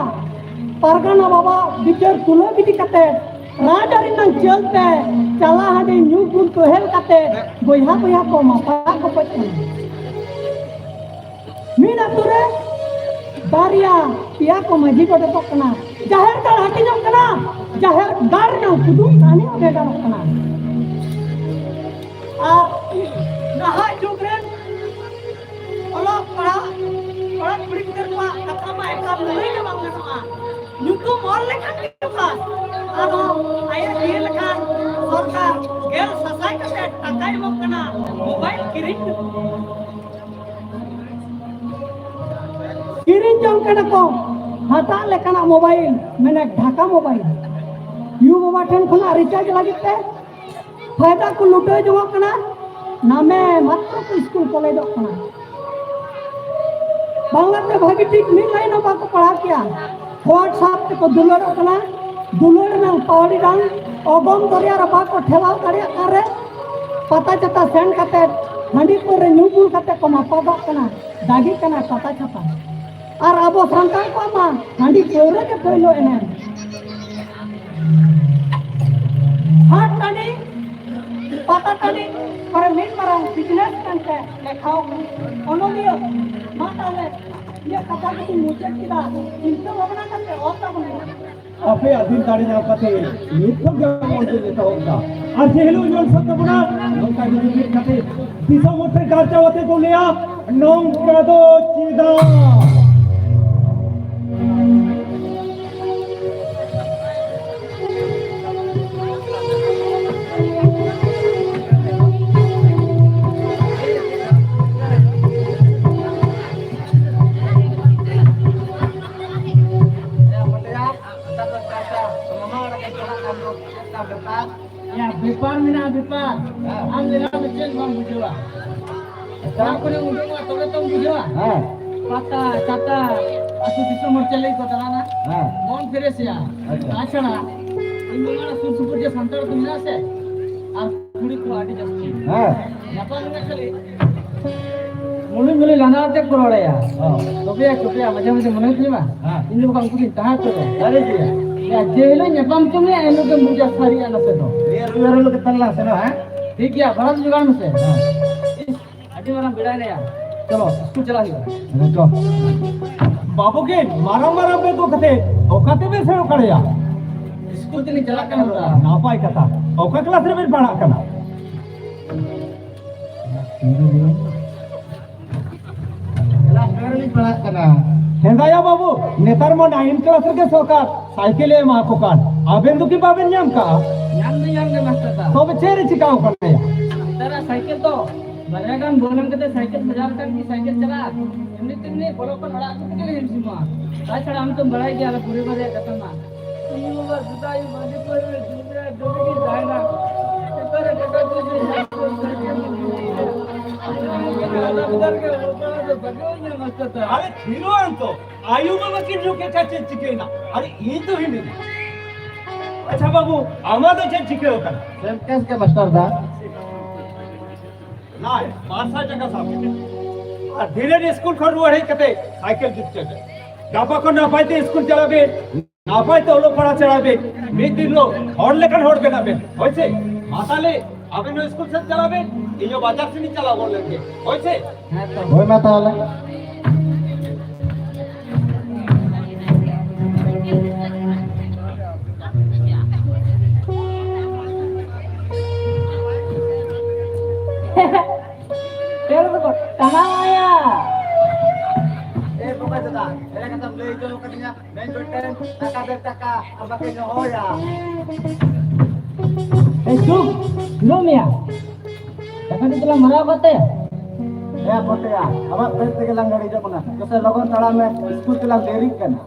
ᱯᱟᱨᱜᱟᱱᱟ ᱵᱟᱵᱟ ᱵᱤᱪᱟᱹᱨ ᱛᱩᱞᱟᱹᱣ ᱤᱫᱤ ᱠᱟᱛᱮ ᱨᱟᱡᱽ ᱟᱹᱨᱤ ᱨᱮᱱᱟᱜ ᱪᱟᱹᱞ ᱛᱮ ᱪᱟᱞᱟ ᱦᱟᱺᱰᱤ ᱧᱩ ᱵᱩᱞ ᱛᱚᱦᱮᱞ ᱠᱟᱛᱮ ᱵᱚᱭᱦᱟ ᱵᱚᱭᱦᱟ ᱠᱚ ᱢᱟᱯᱟ ᱠᱚᱯᱚᱡ ᱠᱟᱱᱟ᱾ ᱢᱤᱫ ᱟᱹᱛᱩ ᱨᱮ ᱵᱟᱨᱭᱟ ᱯᱮᱭᱟ ᱠᱚ ᱢᱟᱹᱡᱷᱤ ᱜᱚᱰᱮᱛᱚᱜ ᱠᱟᱱᱟ᱾ ᱡᱟᱦᱮᱨ ᱜᱟᱲ ᱦᱟᱹᱴᱤᱧᱚᱜ ᱠᱟᱱᱟ, ᱡᱟᱦᱮᱨ ᱜᱟᱲ ᱨᱮᱱᱟᱜ ᱠᱩᱫᱩᱢ ᱠᱟᱹᱦᱱᱤ ᱦᱚᱸ ᱵᱷᱮᱜᱟᱨᱚᱜ ᱠᱟᱱᱟ᱾ ᱟᱨ ᱱᱟᱦᱟᱜ ᱡᱩᱜᱽ ᱨᱮᱱ ᱚᱞᱚᱜ ᱯᱟᱲᱦᱟᱜ ᱠᱚᱲᱟ ᱠᱩᱲᱤ ᱜᱤᱫᱽᱨᱟᱹ ᱠᱚᱣᱟᱜ ᱠᱟᱛᱷᱟ ᱢᱟ ᱮᱠᱟᱞ ᱞᱟᱹᱭ ᱜᱮ ᱵᱟᱝ ᱜᱟᱱᱚᱜᱼᱟ᱾ ᱧᱩᱛᱩᱢ ᱚᱞ ᱞᱮᱠᱷᱟᱱ ᱜᱮ ᱯᱟᱥ᱾ ᱟᱫᱚ ᱟᱭᱟᱜ ᱤᱭᱟᱹ ᱞᱮᱠᱷᱟᱱ ᱥᱚᱨᱠᱟᱨ ᱜᱮᱞ ᱥᱟᱥᱟᱭ ᱠᱟᱛᱮ ᱴᱟᱠᱟᱭ ᱮᱢᱚᱜ ᱠᱟᱱᱟ ᱢᱳᱵᱟᱭᱤᱞ ᱠᱤᱨᱤᱧ᱾ ᱠᱤᱨᱤᱧ ᱡᱚᱝ ᱠᱟᱱᱟ ᱠᱚ᱾ ᱦᱟᱴᱟᱜ ᱞᱮᱠᱟᱱᱟᱜ ᱢᱳᱵᱟᱭᱤᱞ, ᱢᱮᱱᱮ ᱰᱷᱟᱠᱟ ᱢᱳᱵᱟᱭᱤᱞ᱾ ᱭᱩ ᱵᱟᱵᱟ ᱴᱷᱮᱱ ᱠᱷᱚᱱᱟᱜ ᱨᱤᱪᱟᱨᱡᱽ ᱞᱟᱹᱜᱤᱫ ᱛᱮ ᱯᱷᱟᱭᱫᱟ ᱠᱚ ᱞᱩᱴᱟᱹᱣ ᱡᱚᱝᱚᱜ ᱠᱟᱱᱟ᱾ ᱱᱟᱢᱮ ᱢᱟᱛᱨᱚ ᱠᱚ ᱥᱠᱩᱞ ᱠᱚᱞᱮᱡᱚᱜ ᱠᱟᱱᱟ᱾ ᱵᱟᱝᱞᱟᱛᱮ ᱵᱷᱟᱹᱜᱤ ᱴᱷᱤᱠ ᱢᱤᱫ ᱞᱟᱭᱤᱱ ᱦᱚᱸ ᱵᱟᱠᱚ ᱯᱟᱲᱦᱟᱣ ᱠᱮᱭᱟ᱾ WhatsApp ᱛᱮᱠᱚ ᱫᱩᱞᱟᱹᱲᱚᱜ ᱠᱟᱱᱟ᱾ ᱫᱩᱞᱟᱹᱲ ᱨᱮᱱᱟᱝ ᱯᱟᱣᱲᱤ ᱰᱟᱝ ᱚᱜᱚᱢ ᱫᱚᱨᱭᱟ ᱨᱮ ᱵᱟᱠᱚ ᱴᱷᱮᱞᱟᱣ ᱫᱟᱲᱮᱭᱟᱜ ᱠᱟᱱ ᱨᱮ, ᱯᱟᱛᱟ ᱪᱷᱟᱛᱟ ᱥᱮᱱ ᱠᱟᱛᱮ ᱦᱟᱺᱰᱤ ᱯᱟᱹᱣᱨᱟᱹ ᱧᱩ ᱵᱩᱞ ᱠᱟᱛᱮ ᱠᱚ ᱢᱟᱯᱟᱫᱚᱜ ᱠᱟᱱᱟ, ᱫᱟᱹᱜᱤ ᱠᱟᱱᱟ ᱯᱟᱛᱟ ᱪᱷᱟᱛᱟ᱾ ᱟᱨ ᱟᱵᱚ ᱥᱟᱱᱛᱟᱲ ᱠᱚᱣᱟᱜ ᱢᱟ ᱦᱟᱺᱰᱤ ᱯᱟᱹᱣᱨᱟᱹ ᱜᱮ ᱯᱳᱭᱞᱳ ᱮᱱᱮᱢ᱾ ᱦᱟᱴ ᱴᱟᱺᱰᱤ, ᱯᱟᱛᱟ ᱴᱟᱺᱰᱤ ᱠᱚᱨᱮ ᱢᱤᱫ ᱢᱟᱨᱟᱝ ᱵᱤᱡᱽᱱᱮᱥ ᱢᱮᱱᱛᱮ ᱞᱮᱠᱷᱟᱣ ᱠᱟᱱᱟ᱾ ᱚᱱᱚᱞᱤᱭᱟᱹ, ᱢᱟ ᱛᱟᱦᱞᱮ ᱤᱧᱟᱹᱜ ᱠᱟᱛᱷᱟ ᱠᱚᱧ ᱢᱩᱪᱟᱹᱫ ᱠᱮᱫᱟ᱾ ᱪᱤᱱᱛᱟᱹ ᱵᱷᱟᱵᱽᱱᱟ ᱠᱟᱛᱮ ᱚᱞ ᱛᱟᱵᱚᱱ ᱢᱮ᱾ ᱟᱯᱮᱭᱟᱜ ᱫᱤᱞ ᱫᱟᱲᱮ ᱧᱟᱢ ᱠᱟᱛᱮ ᱱᱤᱛ ᱠᱷᱚᱱ ᱜᱮ ᱚᱞ ᱫᱚᱧ ᱮᱛᱚᱦᱚᱵ ᱮᱫᱟ᱾ ᱟᱨ ᱡᱮ ᱦᱤᱞᱳᱜ ᱧᱟᱢ ᱥᱟᱹᱛ ᱛᱟᱵᱚᱱᱟ, ᱱᱚᱝᱠᱟ ᱜᱮ ᱡᱩᱢᱤᱫ ᱠᱟᱛᱮ ᱫᱤᱥᱚᱢ ᱦᱚᱲ ᱴᱷᱮᱱ ᱜᱟᱨᱪᱟᱣ ᱟᱛᱮ ᱠᱚ ᱞᱟᱹᱭᱟ, ᱱᱚᱝᱠᱟ ᱫᱚ ᱪᱮᱫᱟᱜ? ᱭᱟ, ᱵᱮᱯᱟᱨ ᱢᱮᱱᱟᱜᱼᱟ, ᱵᱮᱯᱟᱨ᱾ ᱦᱮᱸ᱾ ᱟᱢ ᱞᱮᱠᱟ ᱫᱚ ᱪᱮᱫ ᱵᱟᱢ ᱵᱩᱡᱷᱟᱹᱣᱟ? ᱟᱪᱪᱷᱟ᱾ ᱚᱲᱟᱜ ᱠᱷᱚᱱᱮᱢ ᱩᱰᱩᱠᱚᱜᱼᱟ, ᱛᱚᱵᱮ ᱛᱚᱢ ᱵᱩᱡᱷᱟᱹᱣᱟ᱾ ᱦᱮᱸ᱾ ᱯᱟᱛᱟ, ᱪᱷᱟᱛᱟ, ᱟᱹᱛᱩ ᱫᱤᱥᱚᱢ ᱦᱚᱲ ᱪᱮᱫ ᱞᱟᱹᱜᱤᱫ ᱠᱚ ᱫᱟᱬᱟᱱᱟ? ᱦᱮᱸ᱾ ᱢᱚᱱ ᱯᱷᱨᱮᱥ ᱭᱟ᱾ ᱟᱪᱪᱷᱟ᱾ ᱛᱟᱪᱷᱟᱲᱟ, ᱤᱧ ᱱᱚᱣᱟ ᱥᱩᱨ ᱥᱩᱯᱩᱨ ᱡᱮ ᱥᱟᱱᱛᱟᱲ ᱠᱚ ᱢᱮᱱᱟᱜᱼᱟ ᱥᱮ, ᱟᱨ ᱠᱩᱲᱤ ᱠᱚ ᱟᱹᱰᱤ ᱡᱟᱹᱥᱛᱤ᱾ ᱦᱮᱸ᱾ ᱧᱟᱯᱟᱢ ᱞᱮᱱᱟ ᱠᱷᱟᱹᱞᱤ᱾ ᱢᱩᱞᱩᱡ ᱢᱩᱞᱩᱡ ᱞᱟᱸᱫᱟ ᱟᱛᱮ ᱠᱚ ᱨᱚᱲᱟᱭᱟ᱾ ᱦᱚᱸ᱾ ᱛᱚᱵᱮᱭᱟ, ᱛᱚᱵᱮᱭᱟ, ᱢᱟᱡᱷᱮ ᱢᱟᱡᱷᱮ ᱢᱚᱱᱮ ᱦᱩᱭᱩᱜ ᱠᱟᱱᱟ, ᱦᱮᱸ᱾ ᱤᱧ ᱫᱚ ᱵᱟᱠᱷᱟᱱ ᱩᱱᱠᱩ ᱴᱷᱮᱱ ᱛᱟᱦᱮᱸ ᱩᱛᱟᱹᱨᱚᱜᱼᱟ᱾ ᱥᱟᱹᱨᱤ ᱜᱮᱭᱟ᱾ ᱭᱟ, ᱡᱮ ᱦᱤᱞᱳᱜ ᱧᱟᱯᱟᱢ ᱪᱚᱝ ᱭᱟ, ᱮᱱ ᱦᱤᱞᱳᱜ ᱜᱮᱢ ᱵᱩᱡᱟ ᱥᱟᱹᱨᱤ ᱟᱨ ᱱᱟᱥᱮ ᱫᱚ᱾ ᱱᱤᱭᱟᱹ ᱨᱚᱵᱤᱵᱟᱨ ᱦᱤᱞᱳᱜ ᱜᱮ ᱛᱟᱦᱞᱮ ᱞᱟᱝ ᱥᱮᱱᱚᱜᱼᱟ, ᱦᱮᱸ? ᱴᱷᱤᱠ ᱜᱮᱭᱟ, ᱵᱷᱟᱲᱟ ᱫᱚ ᱡᱚᱜᱟᱲ ᱢᱮᱥᱮ᱾ ᱦᱮᱸ᱾ ᱤᱥ, ᱟᱹᱰᱤ ᱢᱟᱨᱟᱝ ᱵᱮᱲᱟᱭ ᱱᱟᱭᱟ᱾ ᱪᱚᱞᱚ, ᱥᱠᱩᱞ ᱪᱟᱞᱟᱜ ᱦᱩᱭᱩᱜᱼᱟ᱾ ᱦᱮᱸ, ᱪᱚ᱾ ᱵᱟᱹᱵᱩ ᱜᱮ, ᱢᱟᱨᱟᱝ ᱢᱟᱨᱟᱝ ᱵᱮᱜᱽ ᱜᱚᱜ ᱠᱟᱛᱮ ᱚᱠᱟ ᱛᱮᱵᱮᱱ ᱥᱮᱱᱚᱜ ᱠᱟᱱᱟ ᱭᱟ? ᱥᱠᱩᱞ ᱛᱮᱞᱤᱧ ᱪᱟᱞᱟᱜ ᱠᱟᱱᱟ, ᱫᱟᱫᱟ᱾ ᱱᱟᱯᱟᱭ ᱠᱟᱛᱷᱟ᱾ ᱚᱠᱟ ᱠᱞᱟᱥ ᱨᱮᱵᱮᱱ ᱯᱟᱲᱦᱟᱜ ᱠᱟᱱᱟ? ᱠᱞᱟᱥ ᱴᱩ ᱨᱮᱞᱤᱧ ᱯᱟᱲᱦᱟᱜ ᱠᱟᱱᱟ᱾ ᱦᱮᱸᱫᱟᱭᱟ ᱵᱟᱹᱵᱩ, ᱱᱮᱛᱟᱨ ᱢᱟ ᱱᱟᱭᱤᱱ ᱠᱞᱟᱥ ᱨᱮᱜᱮ ᱥᱚᱨᱠᱟᱨ ᱥᱟᱭᱠᱮᱞ ᱮ ᱮᱢᱟ ᱠᱚ ᱠᱟᱱ, ᱟᱵᱮᱱ ᱫᱚ ᱠᱤ ᱵᱟᱵᱮᱱ ᱧᱟᱢ ᱠᱟᱜᱼᱟ? ᱧᱟᱢ ᱫᱚ ᱧᱟᱢ ᱜᱮ ᱢᱟᱥᱴᱟᱨ ᱫᱟ᱾ ᱛᱚᱵᱮ ᱪᱮᱫ ᱨᱮ ᱪᱤᱠᱟᱣ ᱠᱟᱱᱟᱭᱟ? ᱱᱮᱛᱟᱨᱟᱜ ᱥᱟᱭᱠᱮᱞ ᱫᱚ ᱵᱟᱨᱭᱟ ᱜᱟᱱ ᱵᱚᱞᱚᱱ ᱠᱟᱛᱮ ᱥᱟᱭᱠᱮᱞ ᱥᱟᱡᱟᱣ ᱞᱮᱠᱷᱟᱱ ᱠᱤ ᱥᱟᱭᱠᱮᱞ ᱪᱟᱞᱟᱜᱼᱟ? ᱮᱢᱱᱤ ᱛᱮᱢᱱᱤ ᱵᱚᱞᱚ ᱠᱚ ᱚᱲᱟᱜ ᱠᱚ ᱛᱮᱜᱮ ᱞᱮ ᱦᱤᱡᱩᱜᱼᱟ᱾ ᱛᱟᱪᱷᱟᱲᱟ ᱟᱢ ᱛᱚᱢ ᱵᱟᱲᱟᱭ ᱜᱮᱭᱟ ᱟᱞᱮ ᱯᱚᱨᱤᱵᱟᱨ ᱨᱮᱭᱟᱜ ᱠᱟᱛᱷᱟ ᱢᱟ᱾ ᱤᱧ ᱵᱟᱵᱟ ᱥᱮᱫᱟᱭ ᱢᱟᱹᱞᱤ ᱯᱟᱹᱣᱨᱟᱹ ᱧᱩ ᱨᱮ ᱰᱩᱵᱩᱡ ᱤᱧ ᱛᱟᱦᱮᱱᱟ᱾ ᱚᱠᱟᱨᱮ ᱴᱟᱠᱟ ᱯᱩᱭᱥᱟᱹ ᱧᱟᱢ ᱠᱚ ᱥᱟᱭᱠᱮᱞ ᱤᱧ ᱤᱫᱤᱭᱟ? ᱟᱞᱮ ᱫᱚ ᱟᱞᱮ ᱵᱟᱡᱟᱨ ᱜᱮ ᱦᱚᱲ ᱫᱚ ᱟᱫᱚ ᱵᱟᱹᱜᱤ ᱧᱟᱢᱟ ᱪᱮᱛᱟ᱾ ᱟᱨᱮ ᱛᱷᱤᱨᱚᱜ ᱟᱢ ᱛᱚ, ᱟᱭᱳ ᱵᱟᱵᱟ ᱠᱤᱱ ᱧᱩ ᱠᱮᱫ ᱠᱷᱟᱱ ᱪᱮᱫ ᱪᱤᱠᱟᱹᱭᱮᱱᱟ? ᱟᱨᱮ ᱤᱧ ᱫᱚ ᱦᱤᱱᱟᱹᱧᱟ᱾ ᱟᱪᱪᱷᱟ ᱵᱟᱹᱵᱩ, ᱟᱢᱟᱜ ᱫᱚ ᱪᱮᱫ ᱪᱤᱠᱟᱹ ᱟᱠᱟᱱᱟ? ᱥᱮᱢ ᱠᱮᱥ ᱜᱮ ᱢᱟᱥᱴᱟᱨ ᱫᱟ᱾ ᱱᱟᱭ, ᱯᱟᱸᱪ ᱥᱟᱭ ᱴᱟᱠᱟ ᱥᱟᱵ ᱢᱮ᱾ ᱟᱨ ᱫᱷᱤᱨᱮ ᱫᱷᱤᱨᱮ ᱥᱠᱩᱞ ᱠᱷᱚᱱ ᱨᱩᱣᱟᱹᱲ ᱦᱮᱡ ᱠᱟᱛᱮ ᱥᱟᱭᱠᱮᱞ ᱡᱩᱛ ᱪᱚᱭ ᱢᱮ᱾ ᱜᱟᱯᱟ ᱠᱷᱚᱱ ᱱᱟᱯᱟᱭ ᱛᱮ ᱥᱠᱩᱞ ᱪᱟᱞᱟᱜ ᱢᱮ, ᱱᱟᱯᱟᱭ ᱛᱮ ᱚᱞᱚᱜ ᱯᱟᱲᱦᱟᱜ ᱪᱟᱞᱟᱜ ᱢᱮ᱾ ᱢᱤᱫ ᱫᱤᱱ ᱦᱤᱞᱳᱜ ᱦᱚᱲ ᱞᱮᱠᱟᱱ ᱦᱚᱲ ᱵᱮᱱᱟᱜ ᱵᱮᱱ, ᱦᱳᱭ ᱥᱮ? ᱢᱟ ᱛᱟᱦᱞᱮ ᱟᱵᱮᱱ ᱦᱚᱸ ᱥᱠᱩᱞ ᱥᱮᱫ ᱪᱟᱞᱟᱜ ᱵᱮᱱ, ᱤᱧ ᱦᱚᱸ ᱵᱟᱡᱟᱨ ᱥᱮᱫ ᱤᱧ ᱪᱟᱞᱟᱣ ᱜᱚᱫ ᱞᱮᱱ ᱜᱮ, ᱦᱳᱭ ᱥᱮ? ᱦᱮᱸ ᱛᱚ᱾ ᱦᱳᱭ ᱢᱟ ᱛᱟᱦᱞᱮ᱾ ᱮ ᱵᱚᱠᱚᱧ ᱫᱟᱫᱟ, ᱮᱲᱮ ᱠᱟᱛᱷᱟᱢ ᱞᱟᱹᱭ ᱦᱚᱪᱚ ᱠᱟᱫᱤᱧᱟ᱾ ᱢᱮᱱ ᱵᱮᱴᱮᱱ ᱴᱟᱠᱟ ᱫᱮᱲ ᱴᱟᱠᱟ ᱟᱨ ᱵᱟᱠᱤ ᱫᱚᱦᱚᱭᱟ᱾ ᱮ ᱪᱩᱯ! ᱪᱩᱞᱩᱜ ᱢᱮᱭᱟ᱾ ᱴᱟᱠᱟ ᱫᱚ ᱛᱟᱞᱟᱝ ᱢᱟᱨᱟᱣ ᱠᱟᱛᱮ᱾ ᱮ ᱯᱚᱴᱮᱭᱟ, ᱟᱢᱟᱜ ᱯᱮᱱ ᱛᱮᱜᱮ ᱞᱟᱝ ᱜᱷᱟᱹᱲᱤᱡᱚᱜ ᱠᱟᱱᱟ᱾ ᱪᱚ ᱥᱮ ᱞᱚᱜᱚᱱ ᱛᱟᱲᱟᱢ ᱢᱮ, ᱥᱠᱩᱞ ᱛᱮᱞᱟᱝ ᱫᱮᱨᱤᱜ ᱠᱟᱱᱟ᱾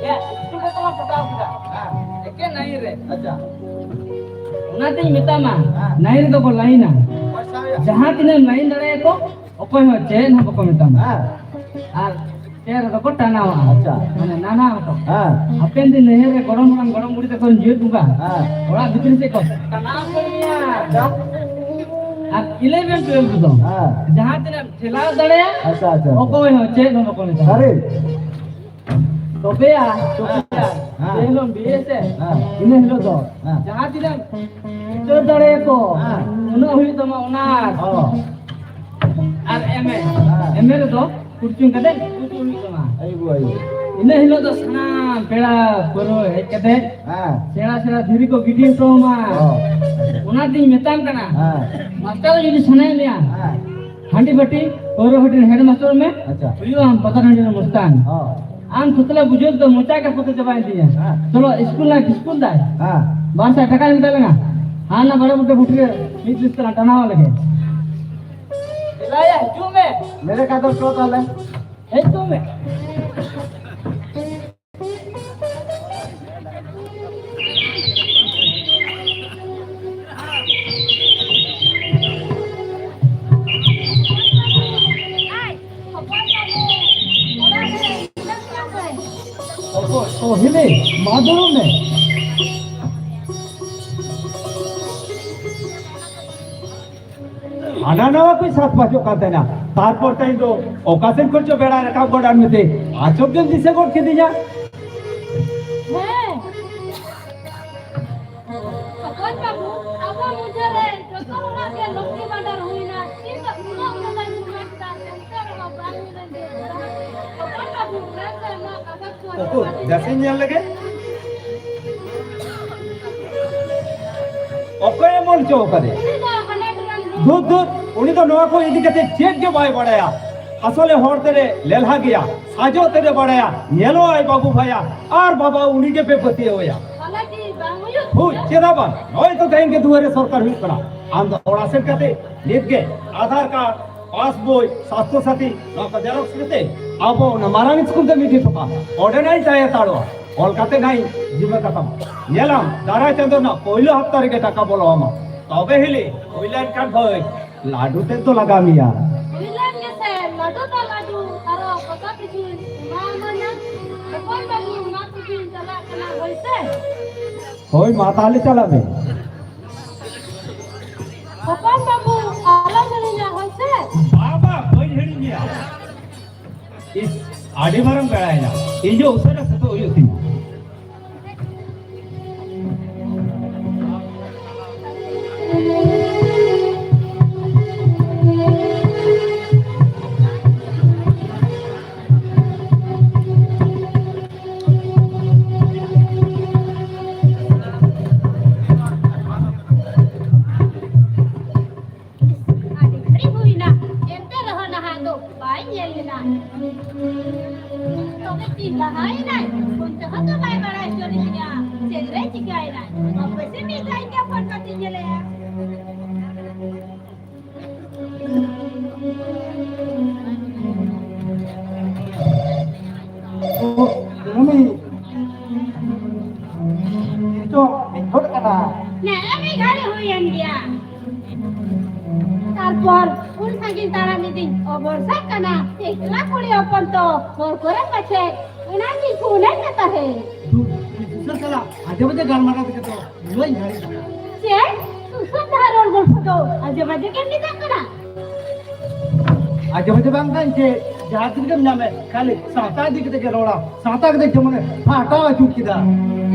ᱮ, ᱥᱠᱩᱞ ᱨᱮ ᱛᱟᱞᱟᱝ ᱯᱚᱴᱟᱣ ᱠᱮᱫᱟ᱾ ᱦᱮᱸ᱾ ᱮᱠᱮᱱ ᱱᱟᱭᱤᱱ ᱨᱮ᱾ ᱟᱪᱪᱷᱟ᱾ ᱚᱱᱟᱛᱤᱧ ᱢᱮᱛᱟᱢᱟ, ᱦᱮᱸ᱾ ᱱᱟᱭᱤᱱ ᱨᱮᱫᱚ ᱠᱚ ᱞᱟᱭᱤᱱᱟ᱾ ᱯᱚᱭᱥᱟ ᱦᱩᱭᱩᱜᱼᱟ᱾ ᱡᱟᱦᱟᱸ ᱛᱤᱱᱟᱹᱜ ᱞᱟᱭᱤᱱ ᱫᱟᱲᱮᱭᱟᱠᱚ, ᱚᱠᱚᱭ ᱦᱚᱸ ᱪᱮᱫ ᱦᱚᱸ ᱵᱟᱠᱚ ᱢᱮᱛᱟᱢᱟ᱾ ᱦᱮᱸ᱾ ᱟᱨ ᱪᱮᱫ ᱨᱮᱫᱚ ᱠᱚ ᱴᱟᱱᱟᱣᱟ᱾ ᱟᱪᱪᱷᱟ᱾ ᱢᱟᱱᱮ ᱱᱟᱱᱟ ᱦᱚᱸ᱾ ᱦᱮᱸ᱾ ᱦᱟᱯᱮᱱ ᱫᱤᱱ ᱱᱟᱹᱭᱦᱟᱹᱨ ᱨᱮ ᱜᱚᱲᱚᱢ ᱦᱟᱲᱟᱢ ᱜᱚᱲᱚᱢ ᱵᱩᱲᱦᱤ ᱛᱟᱠᱚ ᱡᱤᱣᱮᱫ ᱵᱚᱸᱜᱟ᱾ ᱦᱮᱸ᱾ ᱚᱲᱟᱜ ᱵᱷᱤᱛᱨᱤ ᱥᱮᱫ ᱠᱚ ᱴᱟᱱᱟᱣ ᱠᱚ ᱜᱮᱭᱟ᱾ ᱟᱪᱪᱷᱟ᱾ ᱟᱨ ᱤᱞᱮᱵᱷᱮᱱ ᱴᱩᱭᱮᱞᱵᱷ ᱨᱮᱫᱚ ᱦᱮᱸ᱾ ᱡᱟᱦᱟᱸ ᱛᱤᱱᱟᱹᱜ ᱴᱷᱮᱞᱟᱣ ᱫᱟᱲᱮᱭᱟᱜ, ᱟᱪᱪᱷᱟ, ᱟᱪᱪᱷᱟ᱾ ᱚᱠᱚᱭ ᱦᱚᱸ ᱪᱮᱫ ᱦᱚᱸ ᱵᱟᱠᱚ ᱢᱮᱛᱟᱢᱟ᱾ ᱟᱨᱮ᱾ ᱛᱚᱵᱮᱭᱟ, ᱛᱚᱵᱮᱭᱟ᱾ ᱦᱮᱸ᱾ ᱡᱮ ᱦᱤᱞᱳᱜ ᱵᱤᱭᱮ ᱥᱮ, ᱦᱮᱸ᱾ ᱤᱱᱟᱹ ᱦᱤᱞᱳᱜ ᱫᱚ ᱦᱮᱸ᱾ ᱡᱟᱦᱟᱸ ᱛᱤᱱᱟᱹᱜ ᱩᱪᱟᱹᱲ ᱫᱟᱲᱮᱭᱟᱠᱚ, ᱦᱮᱸ᱾ ᱩᱱᱟᱹᱜ ᱦᱩᱭᱩᱜ ᱛᱟᱢᱟ ᱚᱱᱟᱨᱥ᱾ ᱚ᱾ ᱟᱨ ᱮᱢ ᱮ᱾ ᱦᱮᱸ᱾ ᱮᱢ ᱮ ᱨᱮᱫᱚ ᱠᱩᱲᱪᱩᱝ ᱠᱟᱛᱮ ᱠᱩᱲᱪᱩᱝ ᱦᱩᱭᱩᱜ ᱛᱟᱢᱟ᱾ ᱟᱭᱩ ᱜᱳ, ᱟᱭᱩ ᱜᱳ᱾ ᱤᱱᱟᱹ ᱦᱤᱞᱳᱜ ᱫᱚ ᱥᱟᱱᱟᱢ ᱯᱮᱲᱟ ᱯᱟᱹᱨᱣᱟᱹ ᱦᱮᱡ ᱠᱟᱛᱮ ᱦᱮᱸ᱾ ᱥᱮᱬᱟ ᱥᱮᱬᱟ ᱫᱷᱤᱨᱤ ᱠᱚ ᱜᱤᱰᱤ ᱦᱚᱴᱚ ᱟᱢᱟ᱾ ᱚ᱾ ᱚᱱᱟᱛᱤᱧ ᱢᱮᱛᱟᱢ ᱠᱟᱱᱟ, ᱦᱮᱸ᱾ ᱢᱟᱥᱴᱟᱨ ᱡᱩᱫᱤ ᱥᱟᱱᱟᱭᱮᱫ ᱢᱮᱭᱟ, ᱦᱮᱸ᱾ ᱦᱟᱺᱰᱤ ᱵᱷᱟᱹᱴᱤ, ᱯᱟᱹᱣᱨᱟᱹ ᱵᱷᱟᱹᱴᱤ ᱨᱮᱱ ᱦᱮᱰ ᱢᱟᱥᱴᱟᱨ ᱢᱮ, ᱟᱪᱪᱷᱟ᱾ ᱦᱩᱭᱩᱜᱼᱟ ᱟᱢ ᱯᱟᱛᱟ ᱴᱟᱺᱰᱤ ᱨᱮᱱ ᱢᱟᱥᱴᱟᱨ᱾ ᱚ᱾ ᱟᱢ ᱛᱷᱩᱛᱞᱟᱹ ᱵᱩᱡᱷᱟᱹᱣ ᱫᱚ ᱢᱚᱪᱟ ᱜᱮ ᱯᱷᱩᱴᱟᱹ ᱪᱟᱵᱟᱭᱮᱱ ᱛᱤᱧᱟ᱾ ᱦᱮᱸ᱾ ᱪᱚᱞᱚ ᱥᱠᱩᱞ ᱞᱟᱝ ᱥᱠᱩᱞ ᱫᱟᱭ᱾ ᱦᱮᱸ᱾ ᱵᱟᱨ ᱥᱟᱭ ᱴᱟᱠᱟ ᱮᱢ ᱠᱟᱭ ᱞᱟᱝᱟ᱾ ᱦᱟᱱᱟ ᱵᱟᱲᱮ ᱵᱩᱴᱟᱹ ᱵᱷᱩᱴᱤ ᱨᱮ ᱢᱤᱫ ᱯᱤᱥ ᱛᱮᱞᱟᱝ ᱴᱟᱱᱟᱣ ᱞᱮᱜᱮ᱾ ᱫᱟᱭᱟ, ᱦᱤᱡᱩᱜ ᱢᱮ᱾ ᱢᱮᱱᱮ ᱠᱷᱟᱱ ᱫᱚ ᱪᱚ ᱛᱟᱦᱞᱮ᱾ ᱦᱤᱡᱩᱜ ᱢᱮ᱾ ᱚ, ᱦᱤᱞᱤ, ᱢᱟ ᱫᱩᱲᱩᱵ ᱢᱮ᱾ ᱦᱟᱱᱟ ᱱᱟᱣᱟ ᱠᱚ ᱥᱟᱛ ᱯᱟᱸᱪᱚᱜ ᱠᱟᱱ ᱛᱟᱦᱮᱱᱟ᱾ ᱛᱟᱨᱯᱚᱨ ᱛᱮᱦᱮᱧ ᱫᱚ ᱚᱠᱟ ᱥᱮᱱ ᱠᱷᱚᱱ ᱪᱚ ᱵᱮᱲᱟᱭ ᱨᱟᱠᱟᱵ ᱜᱚᱫ ᱟᱱ ᱢᱮᱛᱮ ᱟᱪᱚᱠ ᱜᱮᱢ ᱫᱤᱥᱟᱹ ᱜᱚᱫ ᱠᱤᱫᱤᱧᱟ᱾ ᱦᱮᱸ᱾ ᱚᱠᱚᱭ ᱵᱟᱹᱵᱩ, ᱟᱵᱚ ᱢᱩᱫᱽᱨᱮ ᱡᱚᱛᱚ ᱦᱚᱲᱟᱜ ᱜᱮ ᱞᱚᱠᱠᱷᱤ ᱵᱷᱟᱱᱰᱟᱨ ᱦᱩᱭᱱᱟ᱾ ᱪᱮᱫ ᱩᱱᱟᱹᱜ ᱩᱱᱟᱹᱜ ᱞᱟᱹᱭ ᱧᱩᱢᱟᱱ ᱠᱟᱱ, ᱮᱱᱛᱮ ᱨᱮᱦᱚᱸ ᱵᱟᱝ ᱦᱩᱭ ᱞᱮᱱ ᱜᱮ᱾ ᱚᱠᱚᱭ ᱵᱟᱹᱵᱩ, ᱢᱮᱱ ᱢᱮ ᱱᱚᱣᱟ ᱠᱟᱜᱚᱡᱽ ᱠᱚ᱾ ᱩᱠᱩᱨ, ᱡᱟᱹᱥᱛᱤᱧ ᱧᱮᱞ ᱞᱮᱜᱮ᱾ ᱚᱠᱚᱭᱮ ᱢᱚᱱ ᱦᱚᱪᱚ ᱟᱠᱟᱫᱮ? ᱩᱱᱤ ᱫᱚ ᱦᱟᱱᱮ ᱴᱨᱮᱱ ᱫᱷᱩᱨ, ᱫᱷᱩᱨ, ᱩᱱᱤ ᱫᱚ ᱱᱚᱣᱟ ᱠᱚ ᱤᱫᱤ ᱠᱟᱛᱮ ᱪᱮᱫ ᱜᱮ ᱵᱟᱭ ᱵᱟᱲᱟᱭᱟ᱾ ᱟᱥᱚᱞᱮ ᱦᱚᱲ ᱛᱮᱨᱮ ᱞᱮᱞᱦᱟ ᱜᱮᱭᱟ, ᱥᱟᱡᱚᱜ ᱛᱮᱨᱮ ᱵᱟᱲᱟᱭᱟ, ᱧᱮᱞᱚᱜ ᱟᱭ ᱵᱟᱹᱵᱩ ᱵᱷᱟᱭᱟ, ᱟᱨ ᱵᱟᱵᱟ ᱩᱱᱤ ᱜᱮ ᱯᱮ ᱯᱟᱹᱛᱭᱟᱹᱣ ᱟᱭᱟ᱾ ᱛᱟᱦᱞᱮ ᱠᱤ ᱵᱟᱝ ᱦᱩᱭᱩᱜ ᱦᱩᱭ, ᱛᱤᱧᱟ? ᱪᱮᱫᱟᱜ ᱵᱟᱝ? ᱱᱚᱜᱼᱚᱭ ᱛᱚ ᱛᱮᱦᱮᱧ ᱜᱮ ᱫᱩᱣᱟᱹᱨ ᱨᱮ ᱥᱚᱨᱠᱟᱨ ᱦᱩᱭᱩᱜ ᱠᱟᱱᱟ᱾ ᱟᱢ ᱫᱚ ᱚᱲᱟᱜ ᱥᱮᱱ ᱠᱟᱛᱮ ᱱᱤᱛ ᱜᱮ ᱟᱫᱷᱟᱨ ᱠᱟᱨᱰ, ᱯᱟᱥᱵᱳᱭ, ᱥᱟᱥᱛᱷᱚ ᱥᱟᱛᱷᱤ, ᱱᱚᱣᱟ ᱠᱚ ᱡᱮᱨᱚᱠᱥ ᱠᱟᱛᱮ ᱟᱵᱚ ᱚᱱᱟ ᱢᱟᱨᱟᱝ ᱥᱠᱩᱞ ᱛᱮᱢ ᱤᱫᱤ ᱦᱚᱴᱚ ᱠᱟᱜᱼᱟ᱾ ᱚᱸᱰᱮ ᱱᱟᱜ ᱤᱧ ᱛᱟᱦᱮᱸ ᱦᱟᱛᱟᱲᱚᱜᱼᱟ᱾ ᱚᱞ ᱠᱟᱛᱮ ᱱᱟᱜ ᱤᱧ ᱡᱤᱢᱟᱹ ᱠᱟᱛᱟᱢᱟ᱾ ᱧᱮᱞᱟᱢ, ᱫᱟᱨᱟᱭ ᱪᱟᱸᱫᱚ ᱨᱮᱱᱟᱜ ᱯᱳᱭᱞᱳ ᱦᱟᱯᱛᱟ ᱨᱮᱜᱮ ᱴᱟᱠᱟ ᱵᱚᱞᱚ ᱟᱢᱟ᱾ ᱛᱚᱵᱮ ᱦᱤᱞᱤ ᱦᱩᱭ ᱞᱮᱱᱠᱷᱟᱱ ᱵᱷᱟᱹᱭ, ᱞᱟᱹᱰᱩ ᱛᱮᱫ ᱫᱚ ᱞᱟᱜᱟᱣ ᱢᱮᱭᱟ᱾ ᱦᱩᱭ ᱞᱮᱱ ᱜᱮᱥᱮ, ᱞᱟᱹᱰᱩ ᱫᱚ ᱞᱟᱹᱰᱩ, ᱟᱨᱚ ᱠᱚᱛᱚ ᱠᱤᱪᱷᱩᱧ ᱮᱢᱟᱢᱟ ᱱᱟᱜ᱾ ᱦᱚᱯᱚᱱ ᱵᱟᱹᱵᱩ, ᱚᱱᱟ ᱛᱮᱜᱤᱧ ᱪᱟᱞᱟᱜ ᱠᱟᱱᱟ, ᱦᱳᱭ ᱥᱮ? ᱦᱳᱭ, ᱢᱟ ᱛᱟᱦᱞᱮ ᱪᱟᱞᱟᱜ ᱢᱮ᱾ ᱦᱚᱯᱚᱱ ᱵᱟᱹᱵᱩ, ᱟᱞᱚᱢ ᱦᱤᱲᱤᱧᱟ, ᱦᱳᱭ ᱥᱮ? ᱵᱟᱵᱟ, ᱵᱟᱹᱧ ᱦᱤᱲᱤᱧ ᱜᱮᱭᱟ᱾ ᱤᱥ, ᱟᱹᱰᱤ ᱢᱟᱨᱟᱝ ᱵᱮᱲᱟᱭᱮᱱᱟ᱾ ᱤᱧ ᱫᱚ ᱩᱥᱟᱹᱨᱟ ᱥᱟᱹᱛᱚᱜ ᱦᱩᱭᱩᱜ ᱛᱤᱧᱟ᱾ ᱟᱹᱰᱤ ᱜᱷᱟᱹᱲᱤ ᱦᱩᱭᱱᱟ, ᱮᱱᱛᱮ ᱨᱮᱦᱚᱸ ᱱᱟᱦᱟᱜ ᱫᱚ ᱵᱟᱭ ᱧᱮᱞ ᱞᱮᱱᱟ᱾ ᱛᱚᱵᱮ ᱛᱤᱱ ᱞᱟᱦᱟᱭᱮᱱᱟᱭ? ᱯᱷᱳᱱ ᱛᱮᱦᱚᱸ ᱛᱚ ᱵᱟᱭ ᱵᱟᱲᱟᱭ ᱦᱚᱪᱚ ᱞᱤᱫᱤᱧᱟ᱾ ᱪᱮᱫ ᱨᱮ ᱪᱤᱠᱟᱹᱭᱮᱱᱟᱭ? ᱦᱟᱯᱮ ᱥᱮ ᱢᱤᱫ ᱫᱷᱟᱣ ᱤᱧ ᱜᱮ ᱯᱷᱳᱱ ᱠᱟᱛᱮᱧ ᱧᱮᱞᱮᱭᱟ᱾ ᱚ, ᱠᱩᱱᱟᱹᱢᱤ, ᱱᱤᱛᱚᱜ ᱮᱱ ᱜᱚᱫ ᱠᱟᱱᱟ᱾ ᱱᱮᱜᱼᱮ ᱢᱤᱫ ᱜᱷᱟᱹᱲᱤ ᱦᱩᱭᱮᱱ ᱜᱮᱭᱟ᱾ ᱛᱟᱨᱯᱚᱨ ᱩᱱ ᱥᱟᱺᱜᱤᱧ ᱛᱟᱲᱟᱢ ᱤᱫᱤᱧ ᱚᱵᱚᱨᱥᱟᱜ ᱠᱟᱱᱟ᱾ ᱮᱠᱞᱟ ᱠᱩᱲᱤ ᱦᱚᱯᱚᱱ ᱛᱚ ᱦᱚᱨ ᱠᱚᱨᱮ ᱯᱟᱪᱮ ᱚᱱᱟ ᱜᱮ ᱯᱷᱳᱱ ᱟᱭ ᱢᱮ ᱛᱟᱦᱮᱸ᱾ ᱫᱩ, ᱩᱱᱤ ᱥᱩᱥᱟᱹᱨ ᱥᱟᱞᱟᱜ ᱟᱡᱮ ᱵᱟᱡᱮ ᱜᱟᱞᱢᱟᱨᱟᱣ ᱛᱮᱜᱮ ᱛᱚ ᱱᱩᱱᱟᱹᱜ ᱤᱧ ᱜᱷᱟᱹᱲᱤᱡ ᱠᱟᱱᱟ᱾ ᱪᱮᱫ? ᱥᱩᱥᱟᱹᱨ ᱫᱟᱨ ᱨᱚᱲ ᱜᱚᱞᱯᱷᱚ ᱫᱚ ᱟᱡᱮ ᱵᱟᱡᱮ ᱜᱮᱢ ᱢᱮᱛᱟᱜ ᱠᱟᱱᱟ? ᱟᱡᱮ ᱵᱟᱡᱮ ᱵᱟᱝ ᱠᱟᱱ ᱪᱮ, ᱡᱟᱦᱟᱸ ᱛᱤᱱᱟᱹᱜ ᱮᱢ ᱧᱟᱢᱮ, ᱠᱷᱟᱹᱞᱤ ᱥᱟᱶᱛᱟ ᱤᱫᱤ ᱠᱟᱛᱮ ᱜᱮ ᱨᱚᱲᱟ᱾ ᱥᱟᱶᱛᱟ ᱠᱟᱛᱮ ᱡᱮᱢᱚᱱᱮ ᱯᱷᱟᱴᱟᱣ ᱟᱹᱪᱩᱨ ᱠᱮᱫᱟ᱾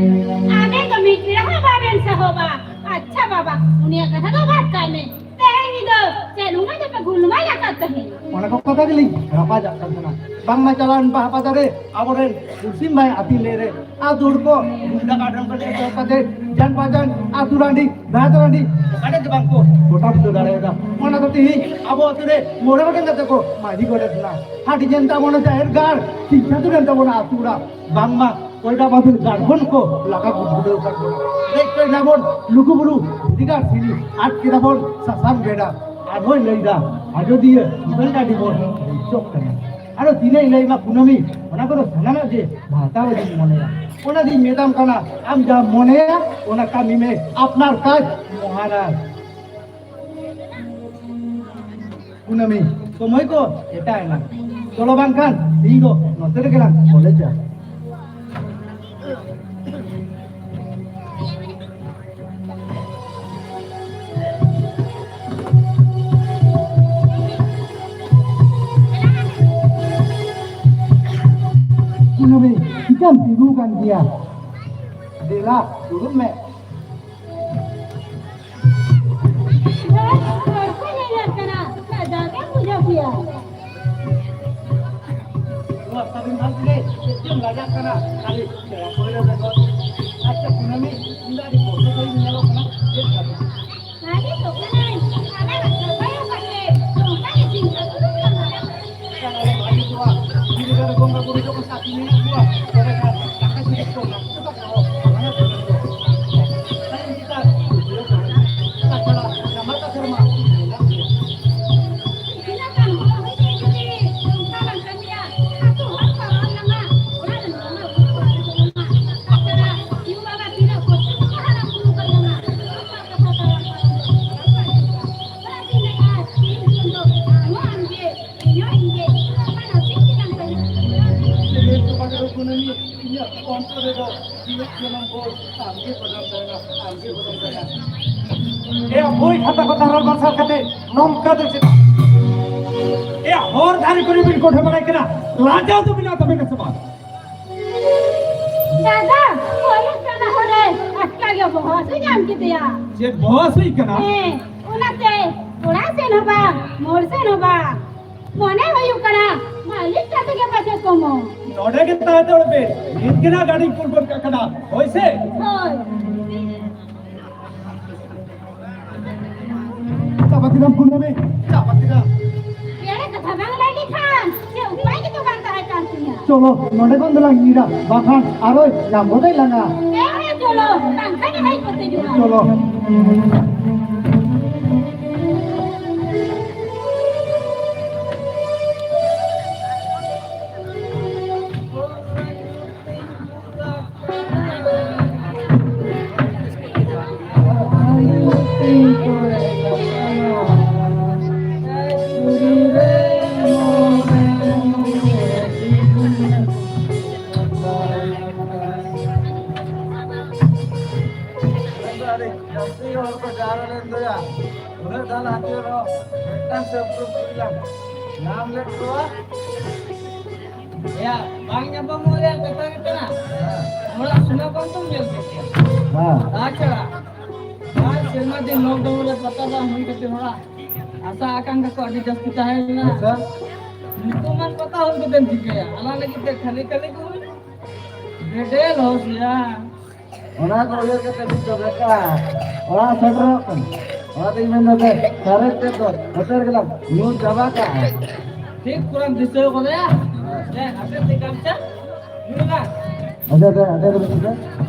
ᱟᱵᱮᱱ ᱫᱚ ᱢᱤᱫ ᱵᱮᱲᱟ ᱦᱚᱸ ᱵᱟᱵᱮᱱ ᱥᱟᱦᱚᱵᱟ᱾ ᱟᱪᱪᱷᱟ ᱵᱟᱵᱟ, ᱩᱱᱤᱭᱟᱜ ᱠᱟᱛᱷᱟ ᱫᱚ ᱵᱟᱫ ᱠᱟᱜ ᱢᱮ᱾ ᱛᱮᱦᱮᱧ ᱧᱤᱫᱟᱹ ᱪᱮᱫ ᱩᱱᱟᱹᱜ ᱫᱚᱯᱮ ᱜᱩᱞᱢᱟᱞ ᱟᱠᱟᱫ ᱛᱟᱦᱮᱸᱫ? ᱚᱱᱟ ᱠᱚ ᱠᱟᱛᱷᱟ ᱜᱮᱞᱤᱧ ᱨᱟᱯᱟᱪᱟᱜ ᱠᱟᱱ ᱛᱟᱦᱮᱱᱟ᱾ ᱵᱟᱝᱢᱟ ᱪᱟᱞᱟᱣᱮᱱ ᱵᱟᱦᱟ ᱯᱟᱛᱟ ᱨᱮ ᱟᱵᱚᱨᱮᱱ ᱯᱩᱥᱤᱢ ᱵᱷᱟᱭ ᱟᱹᱛᱤᱧ ᱞᱟᱹᱭ ᱨᱮ ᱟᱹᱛᱩ ᱦᱚᱲ ᱠᱚ ᱜᱩᱱᱰᱟ ᱠᱟᱰᱚᱱ ᱠᱚ ᱮᱛᱚᱦᱚᱵ ᱠᱟᱛᱮ ᱡᱟᱱ ᱯᱟᱡᱟᱱ, ᱟᱹᱛᱩ ᱨᱟᱺᱰᱤ, ᱵᱷᱟᱭᱟᱛ ᱨᱟᱺᱰᱤ ᱚᱠᱟᱴᱷᱮᱡ ᱜᱮ ᱵᱟᱝ ᱠᱚ ᱜᱚᱴᱟ ᱵᱩᱴᱟᱹ ᱫᱟᱲᱮᱭᱟᱫᱟ᱾ ᱚᱱᱟ ᱫᱚ ᱛᱮᱦᱮᱧ ᱟᱵᱚ ᱟᱹᱛᱩ ᱨᱮ ᱢᱚᱬᱮ ᱜᱚᱴᱮᱱ ᱠᱟᱛᱮ ᱠᱚ ᱢᱟᱹᱡᱷᱤ ᱜᱚᱰᱮᱛ ᱮᱱᱟ᱾ ᱦᱟᱹᱴᱤᱧ ᱮᱱ ᱛᱟᱵᱚᱱᱟ ᱡᱟᱦᱮᱨ ᱜᱟᱲ, ᱪᱤᱱᱦᱟᱹ ᱛᱩᱫ ᱮᱱ ᱛᱟᱵᱚᱱᱟ ᱟᱹᱛᱩ ᱚᱲᱟᱜ᱾ ᱵᱟᱝᱢᱟ ᱠᱚᱭᱰᱟ ᱵᱟᱹᱫᱷᱩ ᱡᱷᱟᱲᱠᱷᱚᱸᱰ ᱠᱚ ᱞᱟᱜᱟ ᱠᱚ ᱫᱷᱩᱨᱟᱹᱣ ᱟᱠᱟᱫ ᱵᱚᱱᱟ᱾ ᱫᱮᱡ ᱠᱚᱭ ᱱᱟᱵᱚᱱ ᱞᱩᱜᱩᱵᱩᱨᱩ ᱫᱷᱤᱨᱤᱜᱟᱲ ᱥᱤᱲᱤ, ᱟᱫ ᱠᱮᱫᱟ ᱵᱚᱱ ᱥᱟᱥᱟᱝ ᱵᱮᱰᱟ᱾ ᱟᱨᱦᱚᱸᱭ ᱞᱟᱹᱭᱫᱟ ᱟᱡᱚᱫᱤᱭᱟᱹ ᱩᱰᱟᱹᱱ ᱜᱟᱹᱰᱤ ᱵᱚᱱ ᱫᱮᱡᱚᱜ ᱠᱟᱱᱟ᱾ ᱟᱨᱚ ᱛᱤᱱᱟᱹᱜ ᱤᱧ ᱞᱟᱹᱭ ᱢᱟ ᱠᱩᱱᱟᱹᱢᱤ, ᱚᱱᱟ ᱠᱚᱫᱚ ᱥᱟᱱᱟᱢᱟᱜ ᱜᱮ ᱵᱷᱟᱛᱟᱣ ᱤᱧ ᱢᱚᱱᱮᱭᱟ᱾ ᱚᱱᱟ ᱫᱚᱧ ᱢᱮᱛᱟᱢ ᱠᱟᱱᱟ, ᱟᱢ ᱡᱟᱦᱟᱸ ᱢᱚᱱᱮᱭᱟ ᱚᱱᱟ ᱠᱟᱹᱢᱤ ᱢᱮ, ᱟᱯᱱᱟᱨ ᱠᱟᱡᱽ ᱢᱚᱦᱟᱨᱟᱡᱽ᱾ ᱠᱩᱱᱟᱹᱢᱤ, ᱥᱚᱢᱚᱭ ᱠᱚ ᱮᱴᱟᱜ ᱮᱱᱟ᱾ ᱪᱚᱞᱚ ᱵᱟᱝᱠᱷᱟᱱ ᱛᱤᱦᱤᱧ ᱫᱚ ᱱᱚᱛᱮ ᱨᱮᱜᱮ ᱞᱟᱝ ᱠᱚᱞᱮᱡᱟ᱾ ᱠᱩᱱᱟᱹᱢᱤ, ᱪᱤᱠᱟᱹᱢ ᱛᱤᱸᱜᱩ ᱠᱟᱱ ᱜᱮᱭᱟ? ᱫᱮᱞᱟ, ᱫᱩᱲᱩᱵ ᱢᱮ᱾ ᱦᱚᱲ ᱠᱚ ᱧᱮᱧᱮᱞ ᱠᱟᱱᱟ, ᱞᱟᱡᱟᱣ ᱜᱮᱢ ᱵᱩᱡᱷᱟᱹᱣ ᱜᱮᱭᱟ᱾ ᱱᱚᱣᱟ ᱥᱟᱹᱫᱷᱤᱱ ᱵᱷᱟᱨᱚᱛ ᱨᱮ ᱪᱮᱫ ᱪᱚᱢ ᱞᱟᱡᱟᱜ ᱠᱟᱱᱟ? ᱠᱷᱟᱹᱞᱤ ᱯᱮᱲᱟ ᱯᱟᱹᱲᱦᱟᱹ ᱵᱮᱜᱚᱨ᱾ ᱟᱪᱪᱷᱟ ᱠᱩᱱᱟᱹᱢᱤ, ᱤᱧ ᱫᱚ ᱟᱹᱰᱤ ᱵᱚᱛᱚᱨ ᱜᱤᱧ ᱧᱮᱞᱚᱜ ᱠᱟᱱᱟ᱾ ᱪᱮᱫ ᱠᱟᱱᱟ? ᱟᱹᱰᱤ ᱛᱚᱠᱷᱚᱱᱟᱹᱧ, ᱟᱞᱮ ᱢᱟ ᱥᱚᱨᱠᱟᱨ ᱯᱟᱥᱮ ᱱᱚᱝᱠᱟ ᱜᱮ ᱪᱤᱱᱛᱟᱹ ᱫᱩᱲᱩᱵ ᱠᱟᱱᱟ᱾ ᱟᱞᱮ ᱵᱷᱟᱜᱮ ᱠᱚᱣᱟ, ᱜᱤᱫᱽᱨᱟᱹ ᱵᱚᱸᱜᱟ ᱵᱩᱨᱩ ᱡᱚᱠᱷᱚᱱ ᱥᱟᱹᱠᱷᱤ ᱢᱮᱱᱟᱜ ᱠᱚᱣᱟ, ᱛᱚᱵᱮ ᱠᱷᱟᱱ ᱫᱟᱠᱟ ᱥᱤᱵᱤᱞ ᱠᱚ ᱧᱟᱢ ᱠᱟᱛᱮ ᱠᱚ ᱢᱟᱱᱮ ᱛᱟᱭᱚᱢ ᱪᱮᱛᱟᱱ ᱜᱤᱫᱽᱨᱟᱹ ᱠᱚ᱾ ᱛᱟᱪᱷᱟᱲᱟ ᱱᱟᱢᱟᱞ ᱠᱟᱛᱷᱟ ᱨᱮᱢᱟ ᱢᱮᱱᱟᱜ ᱜᱮᱭᱟ᱾ ᱠᱩᱱᱟᱹᱢᱤ, ᱤᱧᱟᱹᱜ ᱚᱱᱛᱚᱨ ᱨᱮᱫᱚ ᱡᱤᱣᱮᱫ ᱡᱚᱱᱚᱢ ᱵᱷᱳᱨ ᱟᱢᱜᱮ ᱵᱚᱫᱚᱞ ᱛᱟᱦᱮᱱᱟ, ᱟᱢᱜᱮ ᱵᱚᱫᱚᱞ ᱛᱟᱦᱮᱱᱟ᱾ ᱮᱭᱟ ᱵᱳᱭ ᱠᱷᱟᱛᱟ ᱠᱚ ᱛᱟᱨᱚᱞ ᱢᱟᱨᱥᱟᱞ ᱠᱟᱛᱮ ᱱᱚᱝᱠᱟ ᱫᱚ ᱪᱮᱫᱟᱜ? ᱮᱭᱟ ᱦᱚᱨ ᱫᱷᱟᱨᱮ ᱠᱚᱨᱮ ᱵᱤᱱ ᱠᱚᱴᱷᱮ ᱵᱟᱲᱟᱭ ᱠᱟᱱᱟ, ᱞᱟᱡᱟᱣ ᱫᱚ ᱢᱮᱱᱟᱜ ᱛᱟᱵᱤᱱᱟ ᱥᱮ ᱵᱟᱝ? ᱫᱟᱫᱟ, ᱦᱚᱭᱚᱜ ᱠᱟᱱᱟ ᱦᱚᱨᱮ, ᱟᱪᱠᱟ ᱜᱮ ᱵᱚᱦᱚᱜ ᱦᱟᱹᱥᱩ ᱧᱟᱢ ᱠᱮᱫᱮᱭᱟ᱾ ᱪᱮᱫ ᱵᱚᱦᱚᱜ ᱦᱟᱹᱥᱩᱭ ᱠᱟᱱᱟ? ᱦᱮᱸ, ᱚᱱᱟᱛᱮ ᱚᱲᱟᱜ ᱥᱮᱱ ᱦᱚᱸ ᱵᱟᱝ, ᱢᱳᱲ ᱥᱮᱱ ᱦᱚᱸ ᱵᱟᱝ᱾ ᱢᱚᱱᱮ ᱦᱩᱭᱩᱜ ᱠᱟᱱᱟ, ᱢᱟᱹᱞᱤᱠ ᱠᱟᱛᱮ ᱜᱮ ᱯᱟᱪᱮ ᱠᱚᱢᱚᱜ᱾ ᱱᱚᱰᱮ ᱜᱮ ᱛᱟᱦᱮᱸ ᱦᱟᱛᱟᱲᱚᱜ ᱯᱮ, ᱱᱤᱛ ᱜᱮ ᱱᱟᱜ ᱜᱟᱹᱰᱤᱧ ᱠᱩᱞ ᱜᱚᱫ ᱠᱟᱜ ᱠᱟᱱᱟ, ᱦᱳᱭ ᱥᱮ? ᱦᱳᱭ᱾ ᱪᱟᱵᱟ ᱠᱮᱫᱟᱢ ᱠᱩᱱᱟᱹᱢᱤ, ᱪᱟᱵᱟ ᱠᱮᱫᱟᱢ᱾ ᱮᱲᱮ ᱠᱟᱛᱷᱟ ᱵᱟᱝ ᱞᱟᱹᱭ ᱞᱮᱠᱷᱟᱱ ᱪᱮᱫ ᱩᱯᱟᱭ ᱜᱮᱛᱚ ᱵᱟᱝ ᱛᱟᱦᱮᱸ ᱠᱟᱱ ᱛᱤᱧᱟ᱾ ᱪᱚᱞᱚ, ᱱᱚᱰᱮ ᱠᱷᱚᱱ ᱫᱚᱞᱟᱝ ᱧᱤᱨᱟ, ᱵᱟᱠᱷᱟᱱ ᱟᱨᱚᱭ ᱧᱟᱢ ᱜᱚᱫᱟᱭ ᱞᱟᱸᱜᱟ᱾ ᱦᱮᱸ, ᱦᱮᱸ, ᱪᱚᱞᱚ, ᱵᱟᱝᱠᱷᱟᱱ ᱦᱮᱡ ᱠᱚᱛᱮ ᱡᱩᱜᱟ᱾ ᱪᱚᱞᱚ᱾ ᱡᱟᱹᱥᱛᱤ ᱦᱚᱲ ᱠᱚ ᱡᱟᱣᱨᱟ ᱞᱮᱱ ᱫᱚᱭᱟ, ᱩᱱᱟᱹᱜ ᱫᱟᱞ ᱦᱟᱹᱛᱭᱟᱹᱨ ᱦᱚᱸ ᱢᱤᱫᱴᱟᱝ ᱥᱮ ᱩᱯᱨᱩᱢ ᱠᱩᱲᱤ ᱞᱟᱝ ᱧᱟᱢ ᱞᱮᱫ ᱠᱚᱣᱟ᱾ ᱮᱭᱟ, ᱵᱟᱝ ᱧᱟᱯᱟᱢᱚᱜ ᱨᱮᱭᱟᱜ ᱠᱟᱛᱷᱟ ᱜᱮ ᱠᱟᱱᱟ᱾ ᱦᱚᱲᱟᱜ ᱥᱚᱱᱟ ᱵᱟᱝ ᱛᱚᱢ ᱧᱮᱞ ᱠᱮᱫ ᱜᱮᱭᱟ᱾ ᱦᱮᱸ᱾ ᱛᱟᱪᱷᱟᱲᱟ, ᱵᱟᱨ ᱥᱮᱨᱢᱟ ᱫᱤᱱ lockdown ᱨᱮ ᱯᱟᱛᱟ ᱵᱟᱝ ᱦᱩᱭ ᱠᱟᱛᱮ ᱦᱚᱲᱟᱜ ᱟᱥᱟ ᱟᱠᱟᱝᱠᱷᱟ ᱠᱚ ᱟᱹᱰᱤ ᱡᱟᱹᱥᱛᱤ ᱛᱟᱦᱮᱸ ᱞᱮᱱᱟ᱾ ᱟᱪᱪᱷᱟ᱾ ᱧᱩᱛᱩᱢᱟᱱ ᱯᱟᱛᱟ ᱦᱩᱭ ᱠᱟᱛᱮ ᱪᱤᱠᱟᱹᱭᱟ? ᱟᱞᱟᱝ ᱞᱟᱹᱜᱤᱫ ᱛᱮ ᱠᱷᱟᱹᱞᱤ ᱠᱷᱟᱹᱞᱤ ᱠᱚ ᱦᱩᱭ᱾ ᱵᱮᱰᱮ ᱞᱚᱥ ᱭᱟ᱾ ᱚᱱᱟ ᱠᱚ ᱩᱭᱦᱟᱹᱨ ᱠᱟᱛᱮ ᱱᱤᱛ ᱫᱚ ᱵᱮᱠᱟᱨ ᱚᱲᱟᱜ ᱥᱮᱴᱮᱨᱚᱜ ᱠᱟᱱᱟ᱾ ᱚᱱᱟᱛᱮᱧ ᱢᱮᱱᱫᱟ, ᱫᱮ, ᱥᱟᱨᱮᱡ ᱛᱮᱫ ᱫᱚ ᱥᱮᱴᱮᱨ ᱜᱮᱞᱟᱝ ᱧᱩ ᱪᱟᱵᱟ ᱠᱟᱜᱼᱟ᱾ ᱴᱷᱤᱠ ᱯᱩᱨᱟᱹᱢ ᱫᱤᱥᱟᱹ ᱠᱟᱫᱟ᱾ ᱫᱮ, ᱦᱟᱯᱮ ᱥᱮ ᱜᱟᱢᱪᱷᱟ ᱧᱩ ᱞᱟᱝ᱾ ᱟᱪᱪᱷᱟ, ᱫᱮ, ᱟᱪᱪᱷᱟ, ᱫᱮ, ᱫᱮ᱾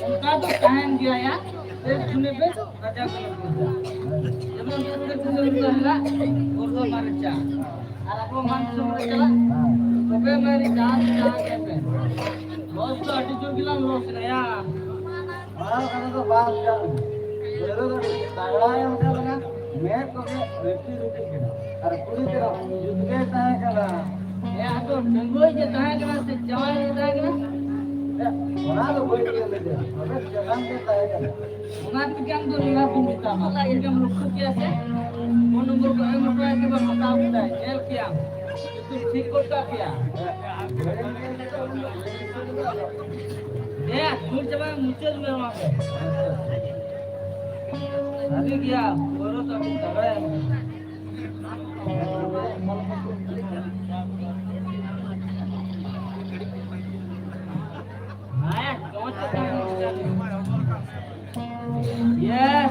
ᱚᱱᱠᱟ ᱫᱚ ᱛᱟᱦᱮᱱ ᱜᱮᱭᱟ ᱭᱟ, ᱵᱮᱥ ᱜᱩᱱᱮ ᱵᱮᱥ ᱨᱟᱡᱟ ᱠᱚ ᱞᱟᱹᱜᱤᱫ᱾ ᱡᱮᱢᱚᱱ ᱵᱮᱥ ᱵᱮᱥ ᱜᱩᱱᱮ ᱵᱮᱥ ᱦᱩᱭᱩᱜᱼᱟ, ᱩᱨᱫᱷᱚ ᱢᱟᱨᱤᱪᱟ᱾ ᱟᱨ ᱟᱵᱚ ᱢᱟᱱ ᱫᱤᱥᱚᱢ ᱨᱮ ᱪᱟᱞᱟᱜ, ᱛᱚᱵᱮ ᱢᱟᱨᱤᱪᱟ ᱪᱟ ᱜᱮ ᱯᱮ᱾ ᱞᱚᱥ ᱫᱚ ᱟᱹᱰᱤ ᱡᱳᱨ ᱜᱮᱞᱟᱝ ᱞᱚᱥ ᱮᱱᱟ ᱭᱟ᱾ ᱚᱱᱟ ᱠᱟᱛᱷᱟ ᱫᱚ ᱵᱟᱝ ᱠᱟᱱᱟ᱾ ᱯᱟᱹᱣᱨᱟᱹ ᱫᱚ ᱛᱟᱜᱲᱟ ᱮᱢ ᱠᱟᱱᱟ, ᱢᱮᱫ ᱠᱚᱜᱮ ᱨᱤᱴᱤ ᱨᱤᱴᱤ ᱠᱟᱱᱟ᱾ ᱟᱨ ᱠᱩᱲᱤ ᱜᱤᱫᱽᱨᱟᱹ ᱡᱩᱫᱤ ᱜᱮ ᱛᱟᱦᱮᱸ ᱠᱟᱱᱟ᱾ ᱦᱮᱸ, ᱟᱫᱚ ᱰᱟᱺᱜᱩᱣᱟᱹ ᱜᱮ ᱛᱟᱦᱮᱸ ᱠᱟᱱᱟ ᱥᱮ ᱡᱟᱶᱟᱭ ᱜᱮ ᱛᱟᱦᱮᱸ ᱠᱟᱱᱟ? ᱦᱮᱸ, ᱚᱱᱟ ᱫᱚ ᱵᱟᱹᱧ ᱞᱟᱹᱭ ᱞᱮᱫᱟ, ᱛᱚᱵᱮ ᱡᱟᱱᱟᱢ ᱜᱮ ᱛᱟᱦᱮᱸ ᱠᱟᱱᱟ᱾ ᱚᱱᱟ ᱛᱮᱜᱮ ᱟᱢ ᱫᱚ ᱱᱚᱣᱟ ᱠᱚ ᱢᱮᱛᱟᱢᱟ᱾ ᱤᱧ ᱮᱢ ᱞᱚᱠᱠᱷᱚ ᱠᱮᱭᱟ ᱥᱮ? ᱯᱷᱳᱱ ᱱᱚᱢᱵᱚᱨ ᱠᱚ ᱮᱢ ᱦᱚᱴᱚ ᱟᱭ ᱠᱮᱵᱟ, ᱦᱟᱛᱟᱣ ᱠᱮᱫᱟᱭ, ᱧᱮᱞ ᱠᱮᱭᱟᱢ᱾ ᱴᱷᱤᱠ ᱜᱚᱫ ᱠᱟᱜ ᱯᱮᱭᱟ᱾ ᱦᱮᱸ, ᱠᱷᱩᱞ ᱪᱟᱵᱟᱭ ᱢᱩᱪᱟᱹᱫ ᱢᱮ ᱱᱚᱣᱟ ᱠᱚ᱾ ᱵᱷᱟᱜᱤ ᱜᱮᱭᱟ, ᱯᱟᱹᱣᱨᱟᱹ ᱫᱚ ᱟᱹᱰᱤ ᱛᱟᱜᱲᱟ ᱮᱢ᱾ ᱦᱮᱸ, ᱪᱚᱢᱚᱪ ᱪᱮᱛᱟᱱ ᱨᱮ ᱢᱩᱪᱟᱹᱫ ᱢᱮ᱾ Yes.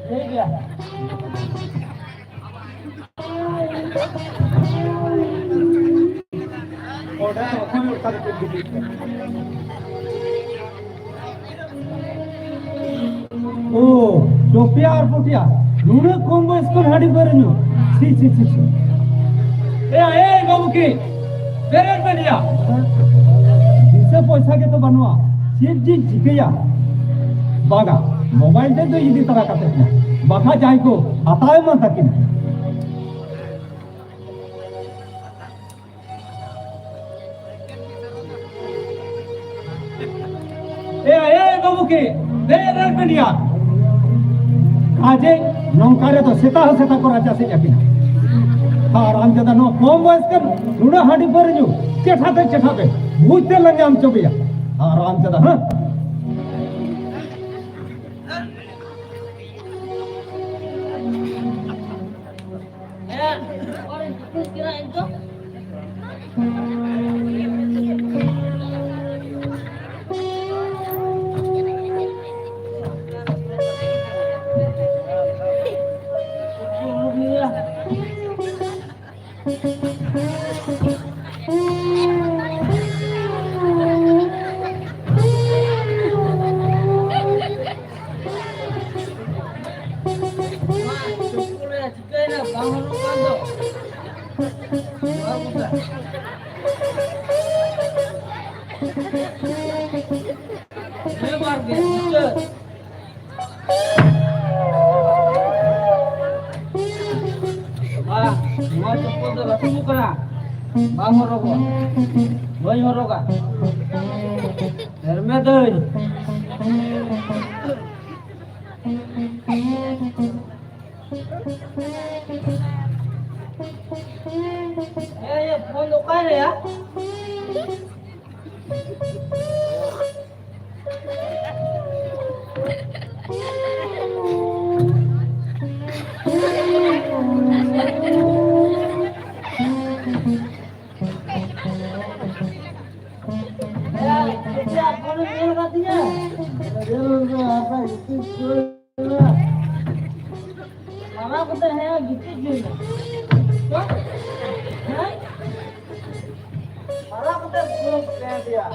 ᱴᱷᱤᱠ ᱜᱮᱭᱟ᱾ ᱳ, ᱪᱚᱯᱮᱭᱟ ᱟᱨ ᱯᱚᱴᱮᱭᱟ, ᱱᱩᱱᱟᱹᱜ ᱠᱚᱢ ᱵᱚᱭᱚᱥ ᱠᱷᱚᱱ ᱦᱟᱺᱰᱤ ᱯᱟᱹᱣᱨᱟᱹ ᱧᱩ? ᱪᱷᱤ, ᱪᱷᱤ, ᱪᱷᱤ, ᱪᱷᱤ᱾ ᱮᱭᱟ, ᱮᱭ ᱵᱟᱹᱵᱩ ᱠᱤ, ᱵᱮᱨᱮᱫ ᱵᱮᱱ ᱭᱟ᱾ ᱫᱤᱥᱟᱹ ᱯᱚᱭᱥᱟ ᱜᱮᱛᱚ ᱵᱟᱹᱱᱩᱜᱼᱟ, ᱪᱮᱫ ᱡᱤᱧ ᱪᱤᱠᱟᱹᱭᱟ? ᱵᱟᱝᱟ, ᱢᱳᱵᱟᱭᱤᱞ ᱛᱮᱫ ᱫᱚ ᱤᱫᱤ ᱛᱟᱨᱟ ᱠᱟᱛᱮ ᱜᱮ, ᱵᱟᱠᱷᱟᱡ ᱡᱟᱦᱟᱸᱭ ᱠᱚ ᱦᱟᱛᱟᱣ ᱮᱢᱟᱱ ᱛᱟᱹᱠᱤᱱᱟ᱾ ᱮ, ᱮ, ᱵᱟᱹᱵᱩ ᱠᱤ, ᱫᱮ, ᱨᱮ, ᱢᱤᱰᱤᱭᱟ᱾ ᱟᱡᱮ ᱱᱚᱝᱠᱟ ᱨᱮᱫᱚ ᱥᱮᱛᱟ ᱦᱚᱸ ᱥᱮᱛᱟ ᱠᱚ ᱨᱟᱪᱟᱥᱮᱫ ᱟᱹᱠᱤᱱᱟ᱾ ᱟᱨ ᱟᱢ ᱪᱮᱫᱟᱜ ᱱᱚᱣᱟ ᱠᱚᱢ ᱵᱚᱭᱮᱥ ᱠᱷᱚᱱ ᱱᱩᱱᱟᱹᱜ ᱦᱟᱺᱰᱤ ᱯᱟᱹᱣᱨᱟᱹ ᱧᱩ, ᱪᱮᱴᱷᱟ ᱛᱮ ᱪᱮᱴᱷᱟ ᱛᱮ ᱵᱩᱡᱽ ᱛᱮ ᱞᱟᱸᱜᱟ ᱦᱚᱪᱚ ᱯᱮᱭᱟ᱾ ᱟᱨ ᱟᱢ ᱪᱮᱫᱟᱜ, ᱦᱮᱸ? ᱪᱤᱠᱟᱹᱭᱮᱱᱟ? ᱵᱟᱝ ᱦᱚᱨᱚᱜ ᱠᱟᱱ ᱫᱚ᱾ ᱦᱮᱸ, ᱵᱟᱨ ᱜᱮ, ᱢᱩᱪᱟᱹᱫ᱾ ᱵᱟᱝ, ᱱᱚᱣᱟ ᱪᱚᱯᱯᱚᱞ ᱫᱚ ᱞᱟᱹᱴᱩ ᱠᱟᱱᱟ᱾ ᱵᱟᱝ ᱦᱚᱨᱚᱜᱚᱜᱼᱟ᱾ ᱵᱟᱹᱧ ᱦᱚᱨᱚᱜᱟ᱾ ᱦᱮᱨᱢᱮᱫᱟᱹᱧ᱾ ᱮ, ᱮ, ᱯᱷᱳᱱ ᱫᱚ ᱚᱠᱟᱭ ᱨᱮᱭᱟ? ᱮᱭᱟ, ᱪᱮᱫ ᱯᱷᱳᱱ ᱮᱢ ᱧᱮᱞ ᱟᱠᱟᱫ ᱛᱤᱧᱟ? ᱧᱮᱞ ᱢᱮ, ᱟᱯᱮ ᱜᱤᱛᱤᱡ ᱠᱚ᱾ ᱢᱟᱨᱟᱝ ᱠᱟᱛᱮ ᱦᱮᱸ ᱜᱤᱛᱤᱡ ᱦᱩᱭ ᱮᱱᱟ᱾ ᱦᱮᱸ? ᱢᱟᱨᱟᱝ ᱠᱟᱛᱮ ᱵᱩᱞᱩᱝ ᱠᱟᱛᱮ ᱦᱮᱸ ᱫᱮᱭᱟ᱾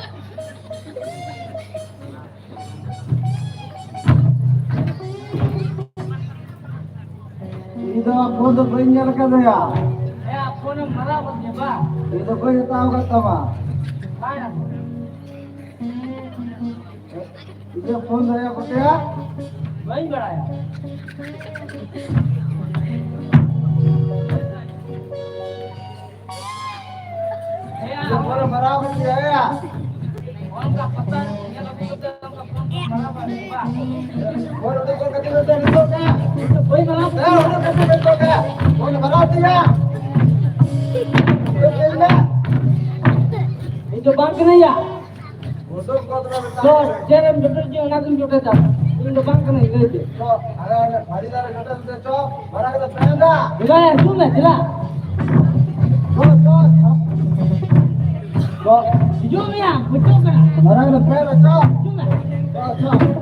ᱤᱧ ᱫᱚ ᱯᱷᱳᱱ ᱫᱚ ᱵᱟᱹᱧ ᱧᱮᱞ ᱟᱠᱟᱫᱟ ᱭᱟ᱾ ᱦᱮᱸ, ᱯᱷᱳᱱ ᱮᱢ ᱢᱟᱨᱟᱣ ᱠᱟᱫᱤᱧᱟ ᱵᱟᱝ? ᱤᱧ ᱫᱚ ᱵᱟᱹᱧ ᱦᱟᱛᱟᱣ ᱟᱠᱟᱫ ᱛᱟᱢᱟ᱾ ᱵᱟᱝ ᱭᱟ᱾ ᱤᱧᱟᱹᱜ ᱯᱷᱳᱱ ᱫᱚ ᱭᱟ ᱠᱚᱴᱮᱭᱟ? ᱵᱟᱹᱧ ᱵᱟᱲᱟᱭᱟ᱾ ᱦᱮᱸ, ᱤᱧᱟᱹᱜ ᱯᱷᱳᱱ ᱮᱢ ᱢᱟᱨᱟᱣ ᱠᱟᱫᱤᱧᱟ ᱭᱟ᱾ ᱚᱱᱠᱟ ᱯᱟᱛᱟ ᱧᱮᱞ ᱟᱹᱜᱩ ᱠᱟᱛᱮ ᱚᱱᱠᱟ ᱯᱷᱳᱱ ᱤᱧ ᱫᱚ ᱵᱟᱝ ᱠᱟᱹᱱᱟᱹᱧ ᱭᱟ᱾ ᱛᱚ, ᱪᱮᱫ ᱮᱢ ᱡᱚᱴᱮᱫ ᱡᱮ ᱚᱱᱟ ᱠᱚᱧ ᱡᱚᱴᱮᱫᱟ᱾ ᱤᱧ ᱫᱚ ᱵᱟᱝ ᱠᱟᱹᱱᱟᱹᱧ, ᱞᱟᱹᱭ ᱛᱮ᱾ ᱛᱚ, ᱟᱨ ᱚᱱᱟ ᱵᱷᱟᱹᱨᱤ ᱫᱟᱨᱮ ᱡᱚᱴᱮᱫ ᱛᱮ ᱪᱚ, ᱢᱟᱨᱟᱝ ᱠᱟᱛᱮ ᱯᱮ ᱮᱱᱟ᱾ ᱫᱮᱞᱟ ᱭᱟ, ᱦᱤᱡᱩᱜ ᱢᱮ, ᱫᱮᱞᱟ᱾ ᱪᱚ, ᱪᱚ, ᱪᱚ᱾ ᱪᱚ᱾ ᱦᱤᱡᱩᱜ ᱢᱮᱭᱟ, ᱵᱩᱡᱷᱟᱹᱣ ᱠᱟᱱᱟ᱾ ᱢᱟᱨᱟᱝ ᱠᱟᱛᱮ ᱯᱮ ᱮᱱᱟ, ᱪᱚ᱾ ᱦᱤᱡᱩᱜ ᱢᱮ᱾ ᱪᱚ, ᱪᱚ᱾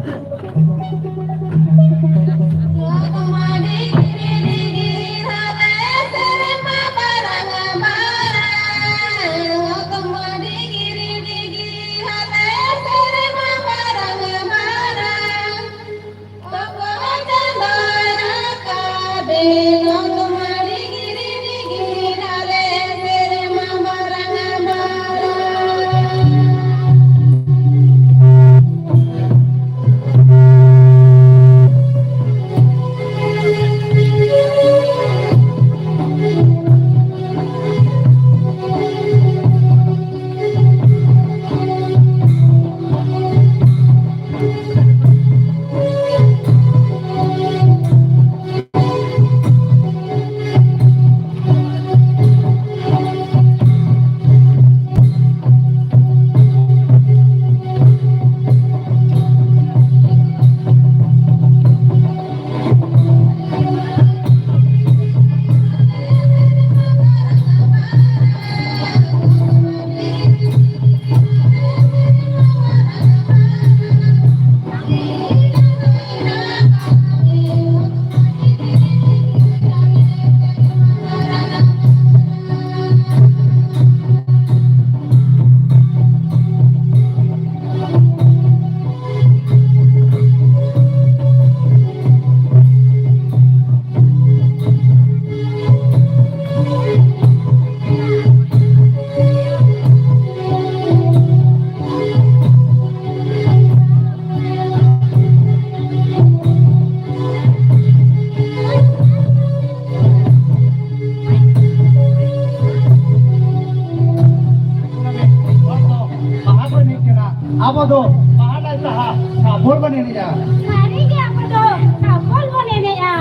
ᱟᱵᱚ ᱫᱚ ᱵᱟᱦᱟ ᱞᱟᱦᱟ ᱪᱷᱟᱯᱚᱞ ᱵᱚᱱ ᱮᱱᱮᱡᱼᱟ᱾ ᱥᱟᱹᱨᱤ ᱜᱮ, ᱟᱵᱚ ᱫᱚ ᱪᱷᱟᱯᱚᱞ ᱵᱚᱱ ᱮᱱᱮᱡᱼᱟ᱾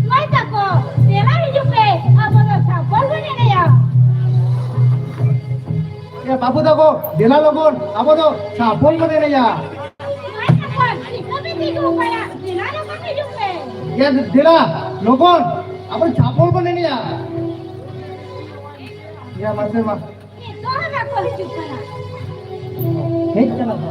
ᱢᱟᱹᱭ ᱛᱟᱠᱚ, ᱫᱮᱞᱟ ᱦᱤᱡᱩᱜ ᱯᱮ, ᱟᱵᱚ ᱫᱚ ᱪᱷᱟᱯᱚᱞ ᱵᱚᱱ ᱮᱱᱮᱡᱼᱟ᱾ ᱮ ᱵᱟᱹᱵᱩ ᱛᱟᱠᱚ, ᱫᱮᱞᱟ ᱞᱚᱜᱚᱱ, ᱟᱵᱚ ᱫᱚ ᱪᱷᱟᱯᱚᱞ ᱵᱚᱱ ᱮᱱᱮᱡᱼᱟ᱾ ᱢᱟᱹᱭ ᱛᱟᱠᱚ, ᱪᱤᱠᱟᱹ ᱯᱮ ᱛᱤᱸᱜᱩ ᱟᱠᱟᱱᱟ? ᱫᱮᱞᱟ ᱞᱚᱜᱚᱱ ᱦᱤᱡᱩᱜ ᱯᱮ᱾ ᱮ ᱫᱮᱞᱟ ᱞᱚᱜᱚᱱ, ᱟᱵᱚ ᱪᱷᱟᱯᱚᱞ ᱵᱚᱱ ᱮᱱᱮᱡᱼᱟ᱾ ᱮ ᱢᱟᱥᱮ ᱢᱟ᱾ ᱱᱤᱛᱚᱜ ᱦᱚᱸ ᱵᱟᱠᱚ ᱦᱤᱡᱩᱜ ᱠᱟᱱᱟ᱾ ᱦᱮᱡ ᱠᱟᱱᱟ ᱠᱚ᱾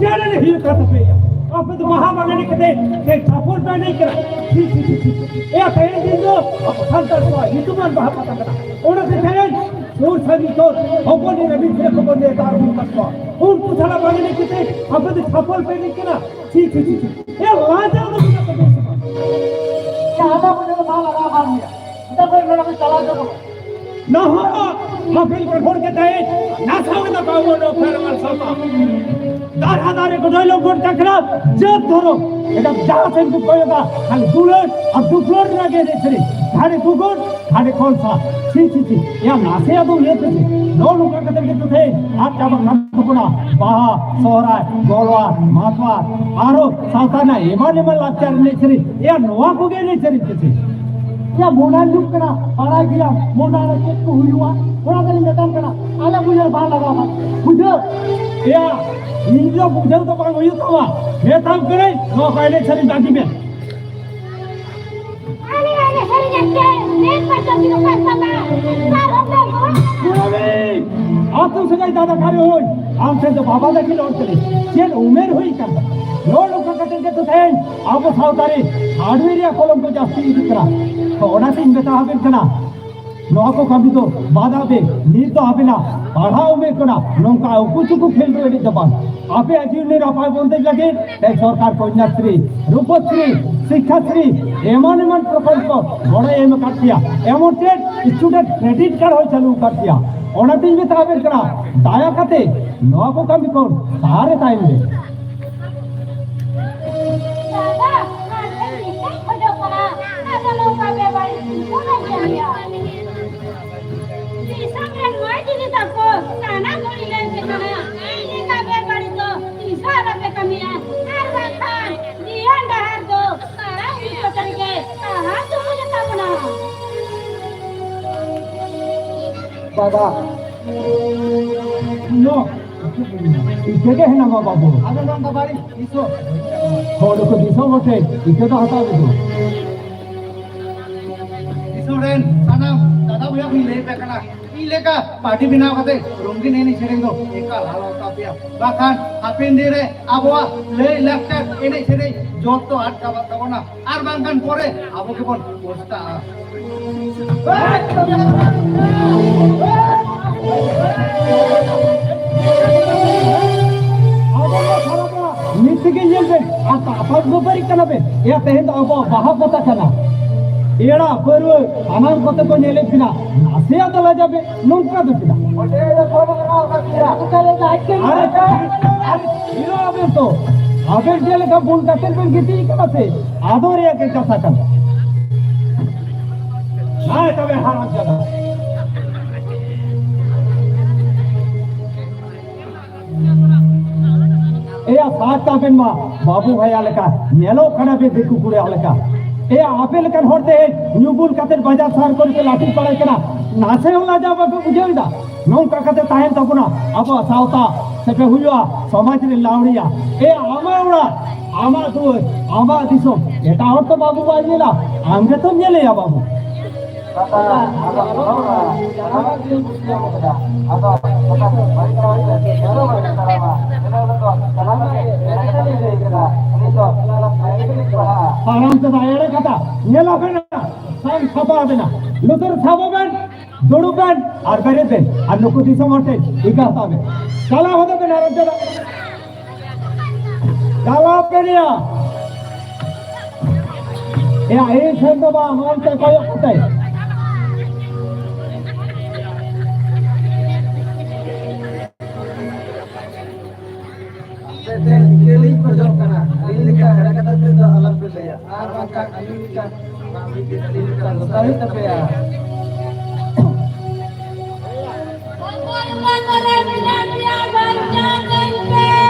ᱪᱮᱬᱮ ᱦᱩᱭᱩᱜ ᱠᱟᱱ ᱛᱟᱯᱮᱭᱟ᱾ ᱟᱯᱮ ᱫᱚ ᱵᱟᱦᱟ ᱵᱟᱜᱟᱱ ᱠᱟᱛᱮ ᱥᱮ ᱪᱷᱟᱯᱚᱞ ᱯᱮ ᱮᱱᱮᱡ ᱠᱟᱱᱟ᱾ ᱪᱷᱤ, ᱪᱷᱤ, ᱪᱷᱤ, ᱪᱷᱤ᱾ ᱮᱭᱟ, ᱛᱮᱦᱮᱧ ᱫᱤᱱ ᱫᱚ ᱟᱵᱚ ᱥᱟᱱᱛᱟᱲ ᱠᱚᱣᱟᱜ ᱧᱩᱛᱩᱢᱟᱱ ᱵᱟᱦᱟ ᱯᱟᱛᱟ ᱠᱟᱱᱟ᱾ ᱚᱱᱟᱛᱮ ᱛᱮᱦᱮᱧ ᱥᱩᱨ ᱥᱟᱺᱜᱤᱧ ᱠᱷᱚᱱ ᱦᱚᱯᱚᱱ ᱮᱨᱟ ᱢᱤᱥᱨᱟ ᱠᱚᱵᱚᱱ ᱱᱮᱣᱛᱟ ᱟᱹᱜᱩ ᱟᱠᱟᱫ ᱠᱚᱣᱟ᱾ ᱩᱱᱠᱩ ᱥᱟᱞᱟᱜ ᱵᱟᱝ ᱮᱱᱮᱡ ᱠᱟᱛᱮ ᱟᱯᱮ ᱫᱚ ᱪᱷᱟᱯᱚᱞ ᱯᱮ ᱮᱱᱮᱡ ᱠᱟᱱᱟ? ᱪᱷᱤ, ᱪᱷᱤ, ᱪᱷᱤ, ᱪᱷᱤ᱾ ᱮ, ᱞᱟᱡᱟᱣ ᱫᱚ ᱢᱮᱱᱟᱜ ᱛᱟᱯᱮᱭᱟ ᱥᱮ ᱵᱟᱝ? ᱮ, ᱟᱫᱚ ᱵᱩᱡᱷᱟᱹᱣ ᱫᱚ ᱵᱟᱝ ᱞᱟᱜᱟᱣ ᱠᱟᱱ ᱜᱮᱭᱟ᱾ ᱪᱮᱫᱟᱜ ᱯᱮ ᱱᱚᱰᱮ ᱯᱮ ᱪᱟᱞᱟᱣ ᱦᱚᱪᱚ ᱠᱚᱣᱟ? ᱱᱟᱦᱟᱜ ᱢᱟᱹᱯᱤᱞ ᱜᱚᱲᱦᱚᱱ ᱠᱟᱛᱮ ᱱᱟᱥᱟᱣ ᱮᱫᱟ ᱠᱚ ᱟᱵᱚ ᱱᱚᱣᱟ ᱠᱷᱮᱨᱣᱟᱞ ᱥᱟᱶᱛᱟ᱾ ᱫᱟᱨᱦᱟ ᱫᱟᱨᱮ ᱠᱚ ᱰᱚᱭᱞᱚ ᱜᱚᱴ ᱠᱟᱠᱨᱟ ᱡᱟᱹᱛ ᱫᱷᱚᱨᱚᱢ᱾ ᱮᱴᱟᱜ ᱡᱟᱦᱟᱸ ᱥᱮᱫ ᱠᱚ ᱠᱚᱭᱚᱜᱟ, ᱠᱷᱟᱹᱞᱤ ᱫᱩᱞᱟᱹᱲ ᱟᱨ ᱫᱩᱯᱞᱟᱹᱲ ᱨᱮᱱᱟᱜ ᱜᱮ ᱮᱱᱮᱡ ᱥᱮᱨᱮᱧ᱾ ᱫᱟᱨᱮ ᱫᱩᱜᱩᱲ, ᱫᱟᱨᱮ ᱠᱚᱞᱥᱟ᱾ ᱪᱷᱤ, ᱪᱷᱤ, ᱪᱷᱤ᱾ ᱮᱭᱟ, ᱱᱟᱥᱮᱭᱟᱜ ᱫᱚ ᱩᱭᱦᱟᱹᱨ ᱯᱮᱥᱮ᱾ ᱱᱚᱜᱼᱚ ᱱᱚᱝᱠᱟ ᱠᱟᱛᱮ ᱜᱮ ᱛᱚ ᱛᱮᱦᱮᱧ ᱟᱫ ᱪᱟᱵᱟᱜ ᱠᱟᱱ ᱛᱟᱵᱚᱱᱟ ᱵᱟᱦᱟ, ᱥᱚᱦᱨᱟᱭ, ᱜᱚᱞᱣᱟ, ᱢᱟᱛᱣᱟᱨ, ᱟᱨᱚ ᱥᱟᱶᱛᱟ ᱨᱮᱱᱟᱜ ᱮᱢᱟᱱ ᱮᱢᱟᱱ ᱞᱟᱠᱪᱟᱨ ᱮᱱᱮᱡ ᱥᱮᱨᱮᱧ᱾ ᱮᱭᱟ, ᱱᱚᱣᱟ ᱠᱚᱜᱮ ᱮᱱᱮᱡ ᱥᱮᱨᱮᱧ ᱯᱮᱥᱮ᱾ ᱭᱟ, ᱢᱚᱱᱟ ᱦᱤᱡᱩᱜ ᱠᱟᱱᱟ, ᱵᱟᱲᱟᱭ ᱜᱮᱭᱟᱢ, ᱢᱚᱱᱟ ᱨᱮ ᱪᱮᱫ ᱠᱚ ᱦᱩᱭᱩᱜᱼᱟ, ᱚᱱᱟ ᱫᱚᱧ ᱢᱮᱛᱟᱢ ᱠᱟᱱᱟ, ᱟᱞᱮ ᱵᱩᱡᱷᱟᱹᱣ ᱵᱟᱝ ᱞᱟᱜᱟᱣ ᱟᱢᱟ᱾ ᱵᱩᱡᱷᱟᱹᱣ? ᱭᱟ, ᱤᱧ ᱫᱚ ᱵᱩᱡᱷᱟᱹᱣ ᱫᱚ ᱵᱟᱝ ᱦᱩᱭᱩᱜ ᱛᱟᱢᱟ, ᱢᱮᱛᱟᱢ ᱠᱟᱹᱱᱟᱹᱧ, ᱱᱚᱣᱟ ᱠᱚ ᱮᱱᱮᱡ ᱥᱮᱨᱮᱧ ᱵᱟᱹᱜᱤ ᱢᱮ᱾ ᱟᱞᱮ ᱮᱱᱮᱡ ᱥᱮᱨᱮᱧ ᱮᱱᱛᱮ ᱢᱮᱫ ᱯᱟᱸᱡᱟ ᱛᱤᱱᱟᱹᱜ ᱜᱟᱱ ᱛᱟᱢᱟ, ᱟᱨ ᱦᱚᱸ ᱫᱚ ᱜᱚᱲᱚ ᱠᱩᱲᱟᱹᱣᱤ, ᱟᱯ ᱥᱟᱹᱜᱟᱹᱭ ᱫᱟᱫᱟ ᱠᱟᱨᱮ ᱦᱩᱭ, ᱟᱢ ᱴᱷᱮᱱ ᱫᱚ ᱵᱟᱵᱟ ᱫᱟᱹᱠᱤᱱ ᱨᱚᱲ ᱠᱟᱱᱟ᱾ ᱪᱮᱫ ᱩᱢᱮᱨ ᱦᱩᱭ ᱠᱟᱱ ᱛᱟᱢᱟ? ᱱᱚᱜᱼᱚ ᱱᱚᱝᱠᱟ ᱠᱟᱛᱮ ᱜᱮ ᱛᱚ ᱛᱮᱦᱮᱧ ᱟᱵᱚ ᱥᱟᱶᱛᱟ ᱨᱮ ᱦᱟᱹᱰᱩᱭ ᱨᱮᱭᱟᱜ ᱠᱚᱞᱚᱢ ᱠᱚ ᱡᱟᱹᱥᱛᱤ ᱤᱫᱤᱜ ᱠᱟᱱᱟ᱾ ᱛᱚ ᱚᱱᱟᱛᱤᱧ ᱢᱮᱛᱟ ᱟᱵᱮᱱ ᱠᱟᱱᱟ, ᱱᱚᱣᱟ ᱠᱚ ᱠᱟᱹᱢᱤ ᱫᱚ ᱵᱟᱫ ᱟᱜ ᱵᱮᱱ᱾ ᱱᱤᱛ ᱫᱚ ᱟᱵᱮᱱᱟᱜ ᱯᱟᱲᱦᱟᱣ ᱩᱢᱮᱨ ᱠᱟᱱᱟ, ᱱᱚᱝᱠᱟ ᱩᱠᱩ ᱪᱩᱠᱩ ᱠᱷᱮᱞᱰᱩ ᱮᱱᱮᱡ ᱫᱚ ᱵᱟᱝ᱾ ᱟᱯᱮᱭᱟᱜ ᱡᱤᱭᱚᱱ ᱨᱮ ᱱᱟᱯᱟᱭ ᱵᱚᱱᱫᱮᱡ ᱞᱟᱹᱜᱤᱫ ᱛᱮ ᱥᱚᱨᱠᱟᱨ ᱠᱚᱱᱭᱟᱥᱨᱤ, ᱨᱩᱯᱚᱥᱨᱤ, ᱥᱤᱠᱠᱷᱟᱥᱨᱤ, ᱮᱢᱟᱱ ᱮᱢᱟᱱ ᱯᱨᱚᱠᱚᱞᱯᱚ ᱜᱚᱲᱚᱭ ᱮᱢ ᱟᱠᱟᱫ ᱯᱮᱭᱟ᱾ ᱮᱢᱚᱱ ᱪᱮᱫ student credit card ᱦᱚᱸᱭ ᱪᱟᱹᱞᱩ ᱟᱠᱟᱫ ᱯᱮᱭᱟ᱾ ᱚᱱᱟᱛᱤᱧ ᱢᱮᱛᱟ ᱟᱵᱮᱱ ᱠᱟᱱᱟ, ᱫᱟᱭᱟ ᱠᱟᱛᱮ ᱱᱚᱣᱟ ᱠᱚ ᱠᱟᱹᱢᱤ ᱠᱷᱚᱱ ᱥᱟᱦᱟᱨᱮ ᱛᱟᱦᱮᱱ ᱵᱮᱱ᱾ ᱫᱟᱫᱟ, ᱟᱢ ᱴᱷᱮᱱ ᱢᱤᱫᱴᱟᱝ ᱠᱷᱚᱡᱚᱜ ᱠᱟᱱᱟ, ᱟᱫᱚ ᱱᱚᱝᱠᱟ ᱵᱮᱵᱟᱹᱲᱤᱡ ᱛᱤᱥ ᱦᱚᱸ ᱵᱟᱹᱧ ᱠᱟᱹᱢᱤᱭᱟ᱾ ᱫᱤᱥᱚᱢ ᱨᱮᱱ ᱢᱟᱹᱭ ᱫᱤᱫᱤ ᱛᱟᱠᱚ, ᱥᱟᱱᱟᱢ ᱦᱚᱲᱤᱧ ᱞᱟᱹᱭ ᱟᱯᱮ ᱠᱟᱱᱟ, ᱱᱤᱝᱠᱟ ᱵᱮᱵᱟᱹᱲᱤᱡ ᱫᱚ ᱛᱤᱥ ᱦᱚᱸ ᱟᱞᱚᱯᱮ ᱠᱟᱹᱢᱤᱭᱟ, ᱟᱨ ᱵᱟᱝᱠᱷᱟᱱ ᱡᱤᱭᱚᱱ ᱰᱟᱦᱟᱨ ᱫᱚ ᱢᱟᱨᱟᱝ ᱵᱤᱯᱚᱫ ᱨᱮᱜᱮ ᱛᱟᱦᱟᱸ ᱛᱩᱢᱩᱞ ᱛᱟᱵᱚᱱᱟ᱾ ᱫᱟᱫᱟ, ᱱᱚ, ᱤᱠᱟᱹ ᱜᱮ ᱦᱮᱱᱟᱢᱟ ᱵᱟᱹᱵᱩ᱾ ᱟᱫᱚ ᱱᱚᱝᱠᱟ ᱵᱟᱹᱲᱤᱡ ᱫᱤᱥᱚᱢ᱾ ᱦᱚᱲ ᱠᱚ ᱫᱤᱥᱚᱢ ᱦᱚᱲ ᱴᱷᱮᱱ ᱤᱠᱟᱹ ᱫᱚ ᱦᱟᱛᱟᱣ ᱜᱮ᱾ ᱫᱤᱥᱚᱢ ᱨᱮᱱ ᱥᱟᱱᱟᱢ ᱫᱟᱫᱟ ᱵᱚᱭᱦᱟ ᱠᱚᱧ ᱞᱟᱹᱭ ᱟᱯᱮ ᱠᱟᱱᱟ, ᱤᱧ ᱞᱮᱠᱟ ᱯᱟᱨᱴᱤ ᱵᱮᱱᱟᱣ ᱠᱟᱛᱮ ᱨᱚᱝᱜᱤᱱ ᱮᱱᱮᱡ ᱥᱮᱨᱮᱧ ᱫᱚ ᱮᱠᱟᱞ ᱟᱞᱚ ᱦᱟᱛᱟᱣ ᱯᱮᱭᱟ, ᱵᱟᱠᱷᱟᱱ ᱦᱟᱯᱮᱱ ᱫᱤᱱ ᱨᱮ ᱟᱵᱚᱣᱟᱜ ᱞᱟᱹᱭ ᱞᱟᱠᱪᱟᱨ ᱮᱱᱮᱡ ᱥᱮᱨᱮᱧ ᱡᱚᱛᱚ ᱟᱫ ᱪᱟᱵᱟᱜ ᱛᱟᱵᱚᱱᱟ, ᱟᱨ ᱵᱟᱝᱠᱷᱟᱱ ᱯᱚᱨᱮ ᱟᱵᱚ ᱜᱮᱵᱚᱱ ᱯᱚᱥᱛᱟᱜᱼᱟ᱾ ᱱᱤᱛ ᱛᱮᱜᱮ ᱧᱮᱞ ᱵᱮᱱ, ᱟᱨ ᱟᱯᱟᱛ ᱵᱮᱯᱟᱨᱤ ᱠᱟᱱᱟ ᱵᱮᱱ᱾ ᱮᱭᱟ, ᱛᱮᱦᱮᱧ ᱫᱚ ᱟᱵᱚᱣᱟᱜ ᱵᱟᱦᱟ ᱯᱟᱛᱟ ᱠᱟᱱᱟ᱾ ᱮᱲᱟ ᱯᱟᱹᱨᱣᱟᱹ ᱥᱟᱱᱟᱢ ᱠᱚᱛᱮ ᱠᱚ ᱧᱮᱞᱮᱫ ᱵᱮᱱᱟ, ᱱᱟᱥᱮᱭᱟᱜ ᱫᱚ ᱞᱟᱡᱟ ᱵᱮ, ᱱᱚᱝᱠᱟ ᱫᱚ ᱪᱮᱫᱟᱜ? ᱟᱨᱮ, ᱟᱨᱮ, ᱦᱤᱨᱳ ᱟᱵᱮᱱ ᱛᱚ, ᱟᱵᱮᱱ ᱪᱮᱫ ᱞᱮᱠᱟ ᱵᱩᱞ ᱠᱟᱛᱮ ᱵᱮᱱ ᱜᱤᱛᱤᱡ ᱠᱟᱱᱟ ᱥᱮ, ᱟᱫᱚ ᱨᱮᱭᱟᱜ ᱜᱮ ᱠᱟᱛᱷᱟ ᱠᱟᱱᱟ᱾ ᱦᱮᱸ, ᱛᱚᱵᱮ ᱦᱟᱲᱟᱢ ᱪᱟᱞᱟᱜ᱾ ᱮᱭᱟ, ᱥᱟᱦ ᱠᱟᱜ ᱵᱮᱱ ᱢᱟ, ᱵᱟᱹᱵᱩ ᱵᱷᱟᱭᱟ ᱞᱮᱠᱟ ᱧᱮᱞᱚᱜ ᱠᱟᱱᱟ ᱵᱮᱱ ᱫᱤᱠᱩ ᱠᱩᱲᱤᱭᱟᱜ ᱞᱮᱠᱟ᱾ ᱮᱭᱟ, ᱟᱯᱮ ᱞᱮᱠᱟᱱ ᱦᱚᱲ ᱛᱮ ᱧᱩ ᱵᱩᱞ ᱠᱟᱛᱮ ᱵᱟᱡᱟᱨ ᱥᱟᱦᱟᱨ ᱠᱚᱨᱮ ᱯᱮ ᱞᱟᱹᱴᱩ ᱵᱟᱲᱟᱭ ᱠᱟᱱᱟ, ᱱᱟᱥᱮ ᱦᱚᱸ ᱞᱟᱡᱟᱣ ᱵᱟᱯᱮ ᱵᱩᱡᱷᱟᱹᱣ ᱮᱫᱟ? ᱱᱚᱝᱠᱟ ᱠᱟᱛᱮ ᱛᱟᱦᱮᱱ ᱛᱟᱵᱚᱱᱟ ᱟᱵᱚᱣᱟᱜ ᱥᱟᱶᱛᱟ, ᱥᱮᱯᱮ ᱦᱩᱭᱩᱜᱼᱟ ᱥᱚᱢᱟᱡᱽ ᱨᱮ ᱞᱟᱣᱲᱤᱭᱟ᱾ ᱮᱭᱟ, ᱟᱢᱟᱜ ᱚᱲᱟᱜ, ᱟᱢᱟᱜ ᱫᱩᱣᱟᱹᱨ, ᱟᱢᱟᱜ ᱫᱤᱥᱚᱢ ᱮᱴᱟᱜ ᱦᱚᱲ ᱛᱚ ᱵᱟᱹᱵᱩ ᱵᱟᱭ ᱧᱮᱞᱟ, ᱟᱢ ᱜᱮᱛᱚᱢ ᱧᱮᱞᱮᱭᱟ ᱵᱟᱹᱵᱩ᱾ ᱟᱫᱚ ᱚᱱᱟ ᱫᱚ ᱵᱟᱹᱲᱤᱡ ᱵᱟᱹᱲᱤᱡ ᱫᱚ ᱪᱮᱫ ᱦᱚᱸ ᱵᱟᱹᱲᱤᱡ ᱛᱟᱲᱟᱢᱟ᱾ ᱤᱱᱟᱹ ᱦᱤᱞᱳᱜ ᱫᱚ ᱥᱟᱱᱟᱢ ᱜᱮ ᱮᱱᱮᱡ ᱥᱮᱨᱮᱧ ᱞᱟᱹᱭ ᱠᱮᱫᱟ᱾ ᱩᱱᱤ ᱫᱚ ᱚᱱᱟ ᱫᱚ ᱯᱨᱟᱭᱢᱟᱨᱤ ᱯᱟᱲᱦᱟᱜᱼᱟ᱾ ᱛᱟᱲᱟᱢ ᱛᱮᱫᱚ ᱮᱲᱮ ᱠᱟᱛᱷᱟ᱾ ᱧᱮᱞ ᱟᱵᱮᱱ, ᱥᱟᱭᱤᱱ ᱥᱟᱯᱷᱟ ᱟᱵᱮᱱᱟ᱾ ᱞᱩᱛᱩᱨ ᱥᱟᱵ ᱟᱵᱮᱱ, ᱫᱩᱲᱩᱵ ᱵᱮᱱ ᱟᱨ ᱵᱮᱨᱮᱫ ᱵᱮᱱ᱾ ᱟᱨ ᱱᱩᱠᱩ ᱫᱤᱥᱚᱢ ᱦᱚᱲ ᱴᱷᱮᱱ ᱤᱠᱟᱹ ᱦᱟᱛᱟᱣ ᱵᱮᱱ᱾ ᱪᱟᱞᱟᱣ ᱦᱚᱫᱚᱜ ᱵᱮᱱ ᱟᱨ ᱚᱱᱛᱮ ᱫᱚ ᱪᱟᱞᱟᱣ ᱯᱮ ᱱᱤᱭᱟ᱾ ᱮᱭᱟ, ᱤᱧ ᱴᱷᱮᱱ ᱫᱚ ᱵᱟᱝ, ᱚᱱᱛᱮ ᱠᱚᱭᱚᱜ ᱠᱟᱛᱮ᱾ ᱟᱯᱮ ᱴᱷᱮᱱ ᱤᱠᱟᱹ ᱞᱤᱧ ᱠᱷᱚᱡᱚᱜ ᱠᱟᱱᱟ, ᱟᱹᱞᱤᱧ ᱞᱮᱠᱟ ᱮᱲᱮ ᱠᱟᱛᱷᱟ ᱛᱮᱫᱚ ᱟᱞᱚᱯᱮ ᱞᱟᱹᱭᱟ, ᱟᱨ ᱵᱟᱝᱠᱷᱟᱱ ᱟᱹᱞᱤᱧ ᱞᱮᱠᱟ ᱟᱹᱞᱤᱧ ᱞᱮᱠᱟ ᱫᱚᱥᱟᱨ ᱦᱩᱭᱩᱜ ᱛᱟᱯᱮᱭᱟ᱾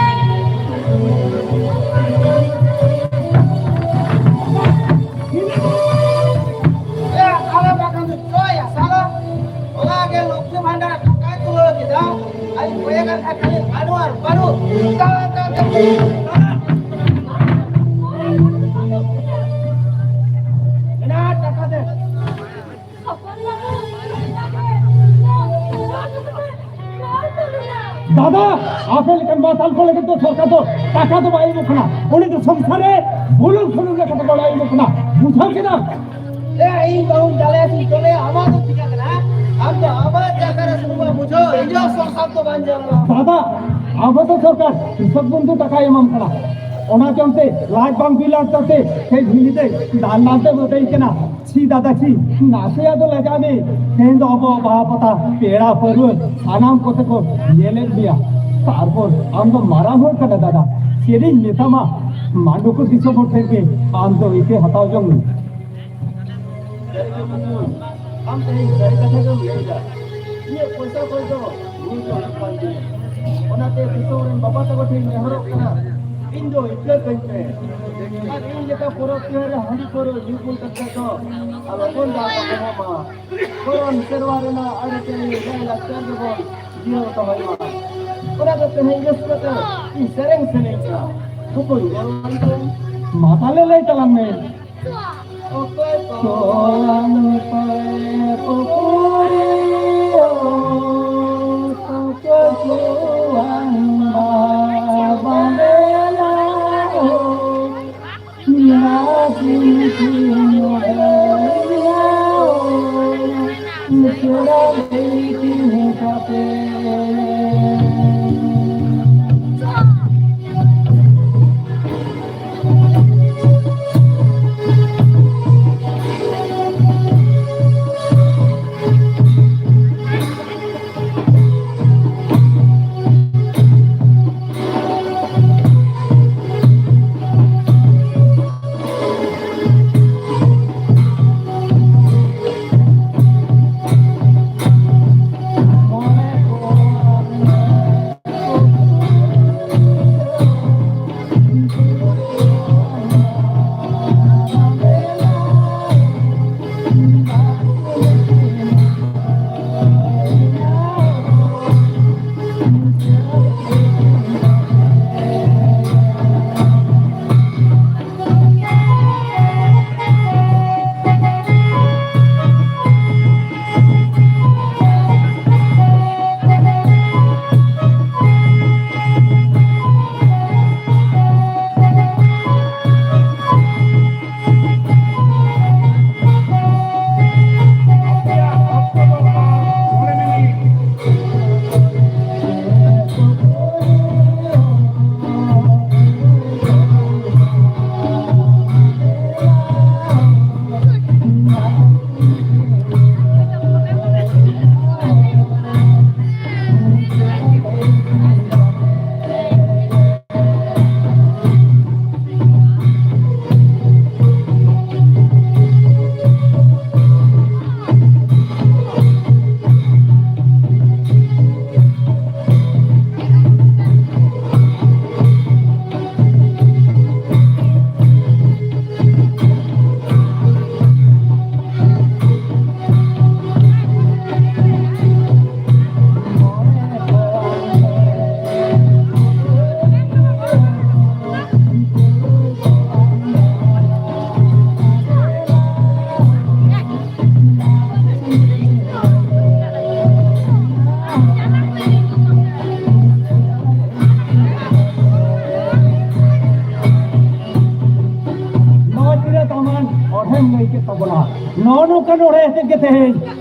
ᱮ, ᱟᱞᱮ ᱵᱟᱠᱷᱟᱱ ᱫᱚ ᱪᱚᱭᱟ, ᱥᱟᱞᱟ᱾ ᱚᱱᱟ ᱜᱮ ᱞᱚᱠᱠᱷᱤ ᱵᱷᱟᱱᱰᱟᱨ ᱴᱟᱠᱟᱭ ᱛᱩᱞᱟᱹᱣ ᱠᱮᱫᱟ᱾ ᱟᱡ ᱠᱚᱭᱮ ᱠᱟᱱ ᱠᱷᱟᱡ ᱠᱷᱟᱹᱞᱤ ᱵᱟᱹᱱᱩᱜ ᱟᱨ ᱵᱟᱹᱱᱩᱜ᱾ ᱛᱟᱣ, ᱛᱟᱣ, ᱛᱟᱣ᱾ ᱢᱮᱱᱟᱜᱼᱟ ᱴᱟᱠᱟ ᱫᱮ᱾ ᱫᱟᱫᱟ, ᱟᱯᱮ ᱞᱮᱠᱟᱱ ᱢᱟᱛᱟᱞ ᱠᱚ ᱞᱟᱹᱜᱤᱫ ᱫᱚ ᱥᱚᱨᱠᱟᱨ ᱫᱚ ᱴᱟᱠᱟ ᱫᱚ ᱵᱟᱭ ᱮᱢᱚᱜ ᱠᱟᱱᱟ, ᱩᱱᱤ ᱫᱚ ᱥᱚᱝᱥᱟᱨ ᱨᱮ ᱵᱩᱞᱩᱝ ᱥᱩᱱᱩᱢ ᱞᱮᱠᱟᱛᱮ ᱜᱚᱲᱚᱭ ᱮᱢᱚᱜ ᱠᱟᱱᱟ, ᱵᱩᱡᱷᱟᱹᱣ ᱠᱮᱫᱟᱢ? ᱮ, ᱤᱧ ᱵᱟᱹᱦᱩᱧ ᱫᱟᱞᱮᱭᱟ ᱥᱮ ᱪᱚᱞᱮᱭᱟ, ᱟᱢᱟᱜ ᱫᱚ ᱪᱤᱠᱟᱹ ᱠᱟᱱᱟ? ᱟᱢ ᱫᱚ ᱟᱢᱟᱜ ᱡᱟᱭᱜᱟ ᱨᱮ ᱥᱩᱱᱩᱢ ᱵᱩᱡᱷᱟᱹᱣ, ᱤᱧᱟᱹᱜ ᱥᱚᱝᱥᱟᱨ ᱫᱚ ᱵᱟᱝ ᱡᱟᱞᱟᱣᱟ᱾ ᱫᱟᱫᱟ, ᱟᱵᱚ ᱫᱚ ᱥᱚᱨᱠᱟᱨ ᱠᱨᱤᱥᱚᱠ ᱵᱚᱱᱫᱷᱩ ᱴᱟᱠᱟᱭ ᱮᱢᱟᱢ ᱠᱟᱱᱟ, ᱚᱱᱟ ᱪᱚᱞᱛᱮ ᱞᱟᱡ ᱵᱟᱝ ᱵᱤᱞᱟᱹᱲ ᱪᱚᱞᱛᱮ ᱠᱟᱹᱡ ᱵᱷᱤᱲᱤ ᱫᱟᱹᱭ ᱫᱟᱞ ᱫᱟᱞ ᱛᱮ ᱵᱟᱹᱫᱟᱹᱭ ᱠᱟᱱᱟ᱾ ᱪᱷᱤ ᱫᱟᱫᱟ ᱪᱷᱤ, ᱱᱟᱥᱮᱭᱟᱜ ᱫᱚ ᱞᱟᱡᱟᱜ ᱢᱮ᱾ ᱛᱮᱦᱮᱧ ᱫᱚ ᱟᱵᱚ ᱵᱟᱦᱟ ᱯᱟᱛᱟ, ᱯᱮᱲᱟ ᱯᱟᱹᱨᱣᱟᱹ ᱥᱟᱱᱟᱢ ᱠᱚᱛᱮ ᱠᱚ ᱧᱮᱞᱮᱫ ᱢᱮᱭᱟ᱾ ᱛᱟᱨᱯᱚᱨ ᱟᱢ ᱫᱚ ᱢᱟᱨᱟᱝ ᱦᱚᱲ ᱠᱟᱱᱟ ᱫᱟᱫᱟ, ᱪᱮᱫ ᱤᱧ ᱢᱮᱛᱟᱢᱟ? ᱢᱟᱱᱰᱩᱠᱩ ᱫᱤᱥᱚᱢ ᱦᱚᱲ ᱴᱷᱮᱱ ᱜᱮ ᱟᱢ ᱫᱚ ᱤᱠᱟᱹ ᱦᱟᱛᱟᱣ ᱡᱚᱝ ᱢᱮ᱾ ᱟᱢ ᱛᱮᱦᱮᱧ ᱥᱟᱹᱨᱤ ᱠᱟᱛᱷᱟ ᱜᱮᱢ ᱞᱟᱹᱭ ᱮᱫᱟ᱾ ᱤᱧᱟᱹᱜ ᱯᱚᱭᱥᱟ ᱠᱚᱭ ᱫᱚ ᱧᱩ ᱫᱚ ᱦᱩᱭᱩᱜ ᱠᱟᱱ ᱛᱤᱧᱟ᱾ ᱚᱱᱟᱛᱮ ᱫᱤᱥᱚᱢ ᱨᱮᱱ ᱵᱟᱵᱟ ᱛᱟᱠᱚ ᱴᱷᱮᱱ ᱱᱮᱦᱚᱨᱚᱜ ᱠᱟᱱᱟ, ᱤᱧ ᱫᱚ ᱤᱠᱟᱹ ᱠᱟᱹᱧ ᱯᱮ᱾ ᱟᱨ ᱤᱧ ᱞᱮᱠᱟ ᱯᱚᱨᱚᱵᱽ ᱯᱤᱦᱟᱹ ᱨᱮ ᱦᱟᱺᱰᱤ ᱯᱟᱹᱣᱨᱟᱹ ᱧᱩ ᱵᱩᱞ ᱠᱟᱛᱮ ᱫᱚ ᱟᱞᱚ ᱵᱚᱱ ᱫᱟᱬᱟ ᱠᱚᱢᱚᱜ ᱢᱟ᱾ ᱠᱟᱨᱚᱱ ᱥᱮᱨᱣᱟ ᱨᱮᱱᱟᱜ ᱟᱹᱨᱤᱪᱟᱹᱞᱤ ᱞᱟᱭᱼᱞᱟᱠᱪᱟᱨ ᱜᱮᱵᱚᱱ ᱡᱤᱭᱟᱹᱣ ᱫᱚᱦᱚᱭ ᱢᱟ᱾ ᱚᱱᱟ ᱫᱚ ᱛᱮᱦᱮᱧ ᱨᱟᱹᱥᱠᱟᱹ ᱛᱮ ᱤᱧ ᱥᱮᱨᱮᱧ ᱥᱟᱱᱟᱧ ᱠᱟᱱᱟ᱾ ᱵᱚᱠᱚᱧ, ᱜᱚᱲᱚ ᱟᱹᱧ ᱢᱮ᱾ ᱢᱟ ᱛᱟᱦᱞᱮ ᱞᱟᱹᱭ ᱛᱟᱞᱟᱝ ᱢᱮ᱾ ᱚᱠᱚᱭ ᱠᱚ ᱟᱞᱚ ᱯᱮ ᱯᱩᱯᱩᱨᱤᱭᱟ᱾ ᱱᱚᱜᱼᱚ ᱱᱚᱝᱠᱟ ᱱᱚᱰᱮ ᱦᱮᱡ ᱠᱟᱛᱮ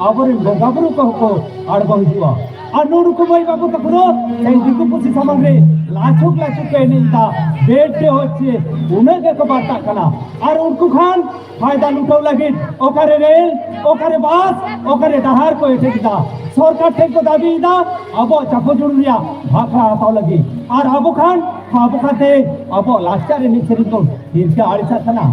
ᱟᱵᱚᱨᱮᱱ ᱵᱚᱸᱜᱟ ᱵᱩᱨᱩ ᱠᱚᱦᱚᱸ ᱠᱚ ᱟᱬᱜᱚ ᱦᱤᱡᱩᱜᱼᱟ᱾ ᱟᱨ ᱱᱩᱠᱩ ᱢᱟᱹᱭ ᱵᱟᱹᱵᱩ ᱛᱟᱠᱚ ᱫᱚ ᱛᱮᱦᱮᱧ ᱫᱤᱠᱩ ᱯᱩᱥᱤ ᱥᱟᱢᱟᱝ ᱨᱮ ᱞᱟᱪᱷᱩᱠ ᱞᱟᱪᱷᱩᱠ ᱠᱚ ᱮᱱᱮᱡ ᱮᱫᱟ, ᱵᱮᱰ ᱰᱮ ᱦᱚᱪᱪᱷᱮ, ᱩᱱᱟᱹᱜ ᱜᱮᱠᱚ ᱵᱟᱨᱛᱟᱜ ᱠᱟᱱᱟ᱾ ᱟᱨ ᱩᱱᱠᱩ ᱠᱷᱟᱱ ᱯᱷᱟᱭᱫᱟ ᱞᱩᱴᱟᱹᱣ ᱞᱟᱹᱜᱤᱫ ᱚᱠᱟᱨᱮ ᱨᱮᱞ, ᱚᱠᱟᱨᱮ ᱵᱟᱥ, ᱚᱠᱟᱨᱮ ᱰᱟᱦᱟᱨ ᱠᱚ ᱮᱴᱮᱫ ᱮᱫᱟ, ᱥᱚᱨᱠᱟᱨ ᱴᱷᱮᱱ ᱠᱚ ᱫᱟᱹᱵᱤᱭᱮᱫᱟ ᱟᱵᱚᱣᱟᱜ ᱪᱟᱠᱚ ᱡᱩᱲᱩ ᱨᱮᱭᱟᱜ ᱵᱷᱟᱠᱨᱟ ᱦᱟᱛᱟᱣ ᱞᱟᱹᱜᱤᱫ᱾ ᱟᱨ ᱟᱵᱚ ᱠᱷᱟᱱ ᱟᱵᱚ ᱠᱟᱛᱮ ᱟᱵᱚᱣᱟᱜ ᱞᱟᱠᱪᱟᱨ ᱮᱱᱮᱡ ᱥᱮᱨᱮᱧ ᱵᱚᱱ ᱦᱤᱨᱠᱟᱹ ᱟᱹᱲᱤᱥᱟᱜ ᱠᱟᱱᱟ᱾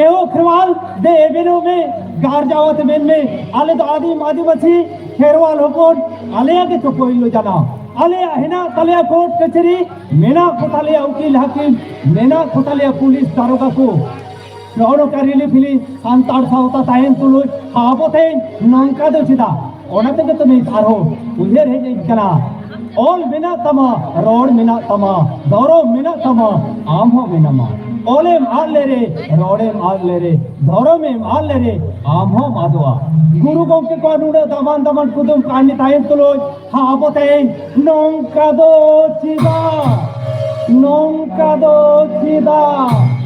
ᱮᱦᱳ ᱠᱷᱮᱨᱣᱟᱞ ᱫᱮ ᱮᱵᱮᱱᱚᱜ ᱢᱮ, ᱜᱟᱨᱡᱟᱣ ᱟᱛᱮ ᱢᱮᱱ ᱢᱮ, ᱟᱞᱮ ᱫᱚ ᱟᱹᱫᱤᱢ ᱟᱹᱫᱤᱵᱟᱹᱥᱤ ᱠᱷᱮᱨᱣᱟᱞ ᱦᱚᱯᱚᱱ, ᱟᱞᱮᱭᱟᱜ ᱜᱮ ᱪᱚ ᱯᱳᱭᱞᱳ ᱡᱟᱱᱟᱢ᱾ ᱟᱞᱮᱭᱟᱜ ᱦᱮᱱᱟᱜ ᱛᱟᱞᱮᱭᱟ ᱠᱳᱨᱴ ᱠᱟᱹᱪᱷᱟᱹᱨᱤ, ᱢᱮᱱᱟᱜ ᱠᱚ ᱛᱟᱞᱮᱭᱟ ᱩᱠᱤᱞ ᱦᱟᱹᱠᱤᱢ, ᱢᱮᱱᱟᱜ ᱠᱚ ᱛᱟᱞᱮᱭᱟ ᱯᱩᱞᱤᱥ ᱫᱟᱨᱚᱜᱟ ᱠᱚ᱾ ᱱᱚᱜᱼᱚ ᱱᱚᱝᱠᱟ ᱨᱤᱞᱤ ᱯᱷᱤᱞᱤ ᱥᱟᱱᱛᱟᱲ ᱥᱟᱶᱛᱟ ᱛᱟᱦᱮᱱ ᱛᱩᱞᱩᱡ ᱟᱵᱚ ᱛᱮᱦᱮᱧ ᱱᱚᱝᱠᱟ ᱫᱚ ᱪᱮᱫᱟᱜ? ᱚᱱᱟ ᱛᱮᱜᱮ ᱛᱚ ᱱᱤᱛ ᱟᱨᱦᱚᱸ ᱩᱭᱦᱟᱹᱨ ᱦᱮᱡ ᱟᱹᱧ ᱠᱟᱱᱟ᱾ ᱚᱞ ᱢᱮᱱᱟᱜ ᱛᱟᱢᱟ, ᱨᱚᱲ ᱢᱮᱱᱟᱜ ᱛᱟᱢᱟ, ᱫᱷᱚᱨᱚᱢ ᱢᱮᱱᱟᱜ ᱛᱟᱢᱟ, ᱟᱢ ᱦᱚᱸ ᱢᱮᱱᱟᱢᱟ᱾ ᱚᱞᱮᱢ ᱟᱫ ᱞᱮᱨᱮ, ᱨᱚᱲᱮᱢ ᱟᱫ ᱞᱮᱨᱮ, ᱫᱷᱚᱨᱚᱢᱮᱢ ᱟᱫ ᱞᱮᱨᱮ, ᱟᱢ ᱦᱚᱸᱢ ᱟᱫᱚᱜᱼᱟ᱾ ᱜᱩᱨᱩ ᱜᱚᱢᱠᱮ ᱠᱚᱣᱟᱜ ᱱᱩᱱᱟᱹᱜ ᱫᱟᱢᱟᱱ ᱫᱟᱢᱟᱱ ᱠᱩᱫᱩᱢ ᱠᱟᱹᱦᱱᱤ ᱛᱟᱦᱮᱱ ᱛᱩᱞᱩᱡ ᱦᱟᱸ ᱟᱵᱚ ᱛᱮᱦᱮᱧ ᱱᱚᱝᱠᱟ ᱫᱚ ᱪᱮᱫᱟᱜ? ᱱᱚᱝᱠᱟ ᱫᱚ ᱪᱮᱫᱟᱜ?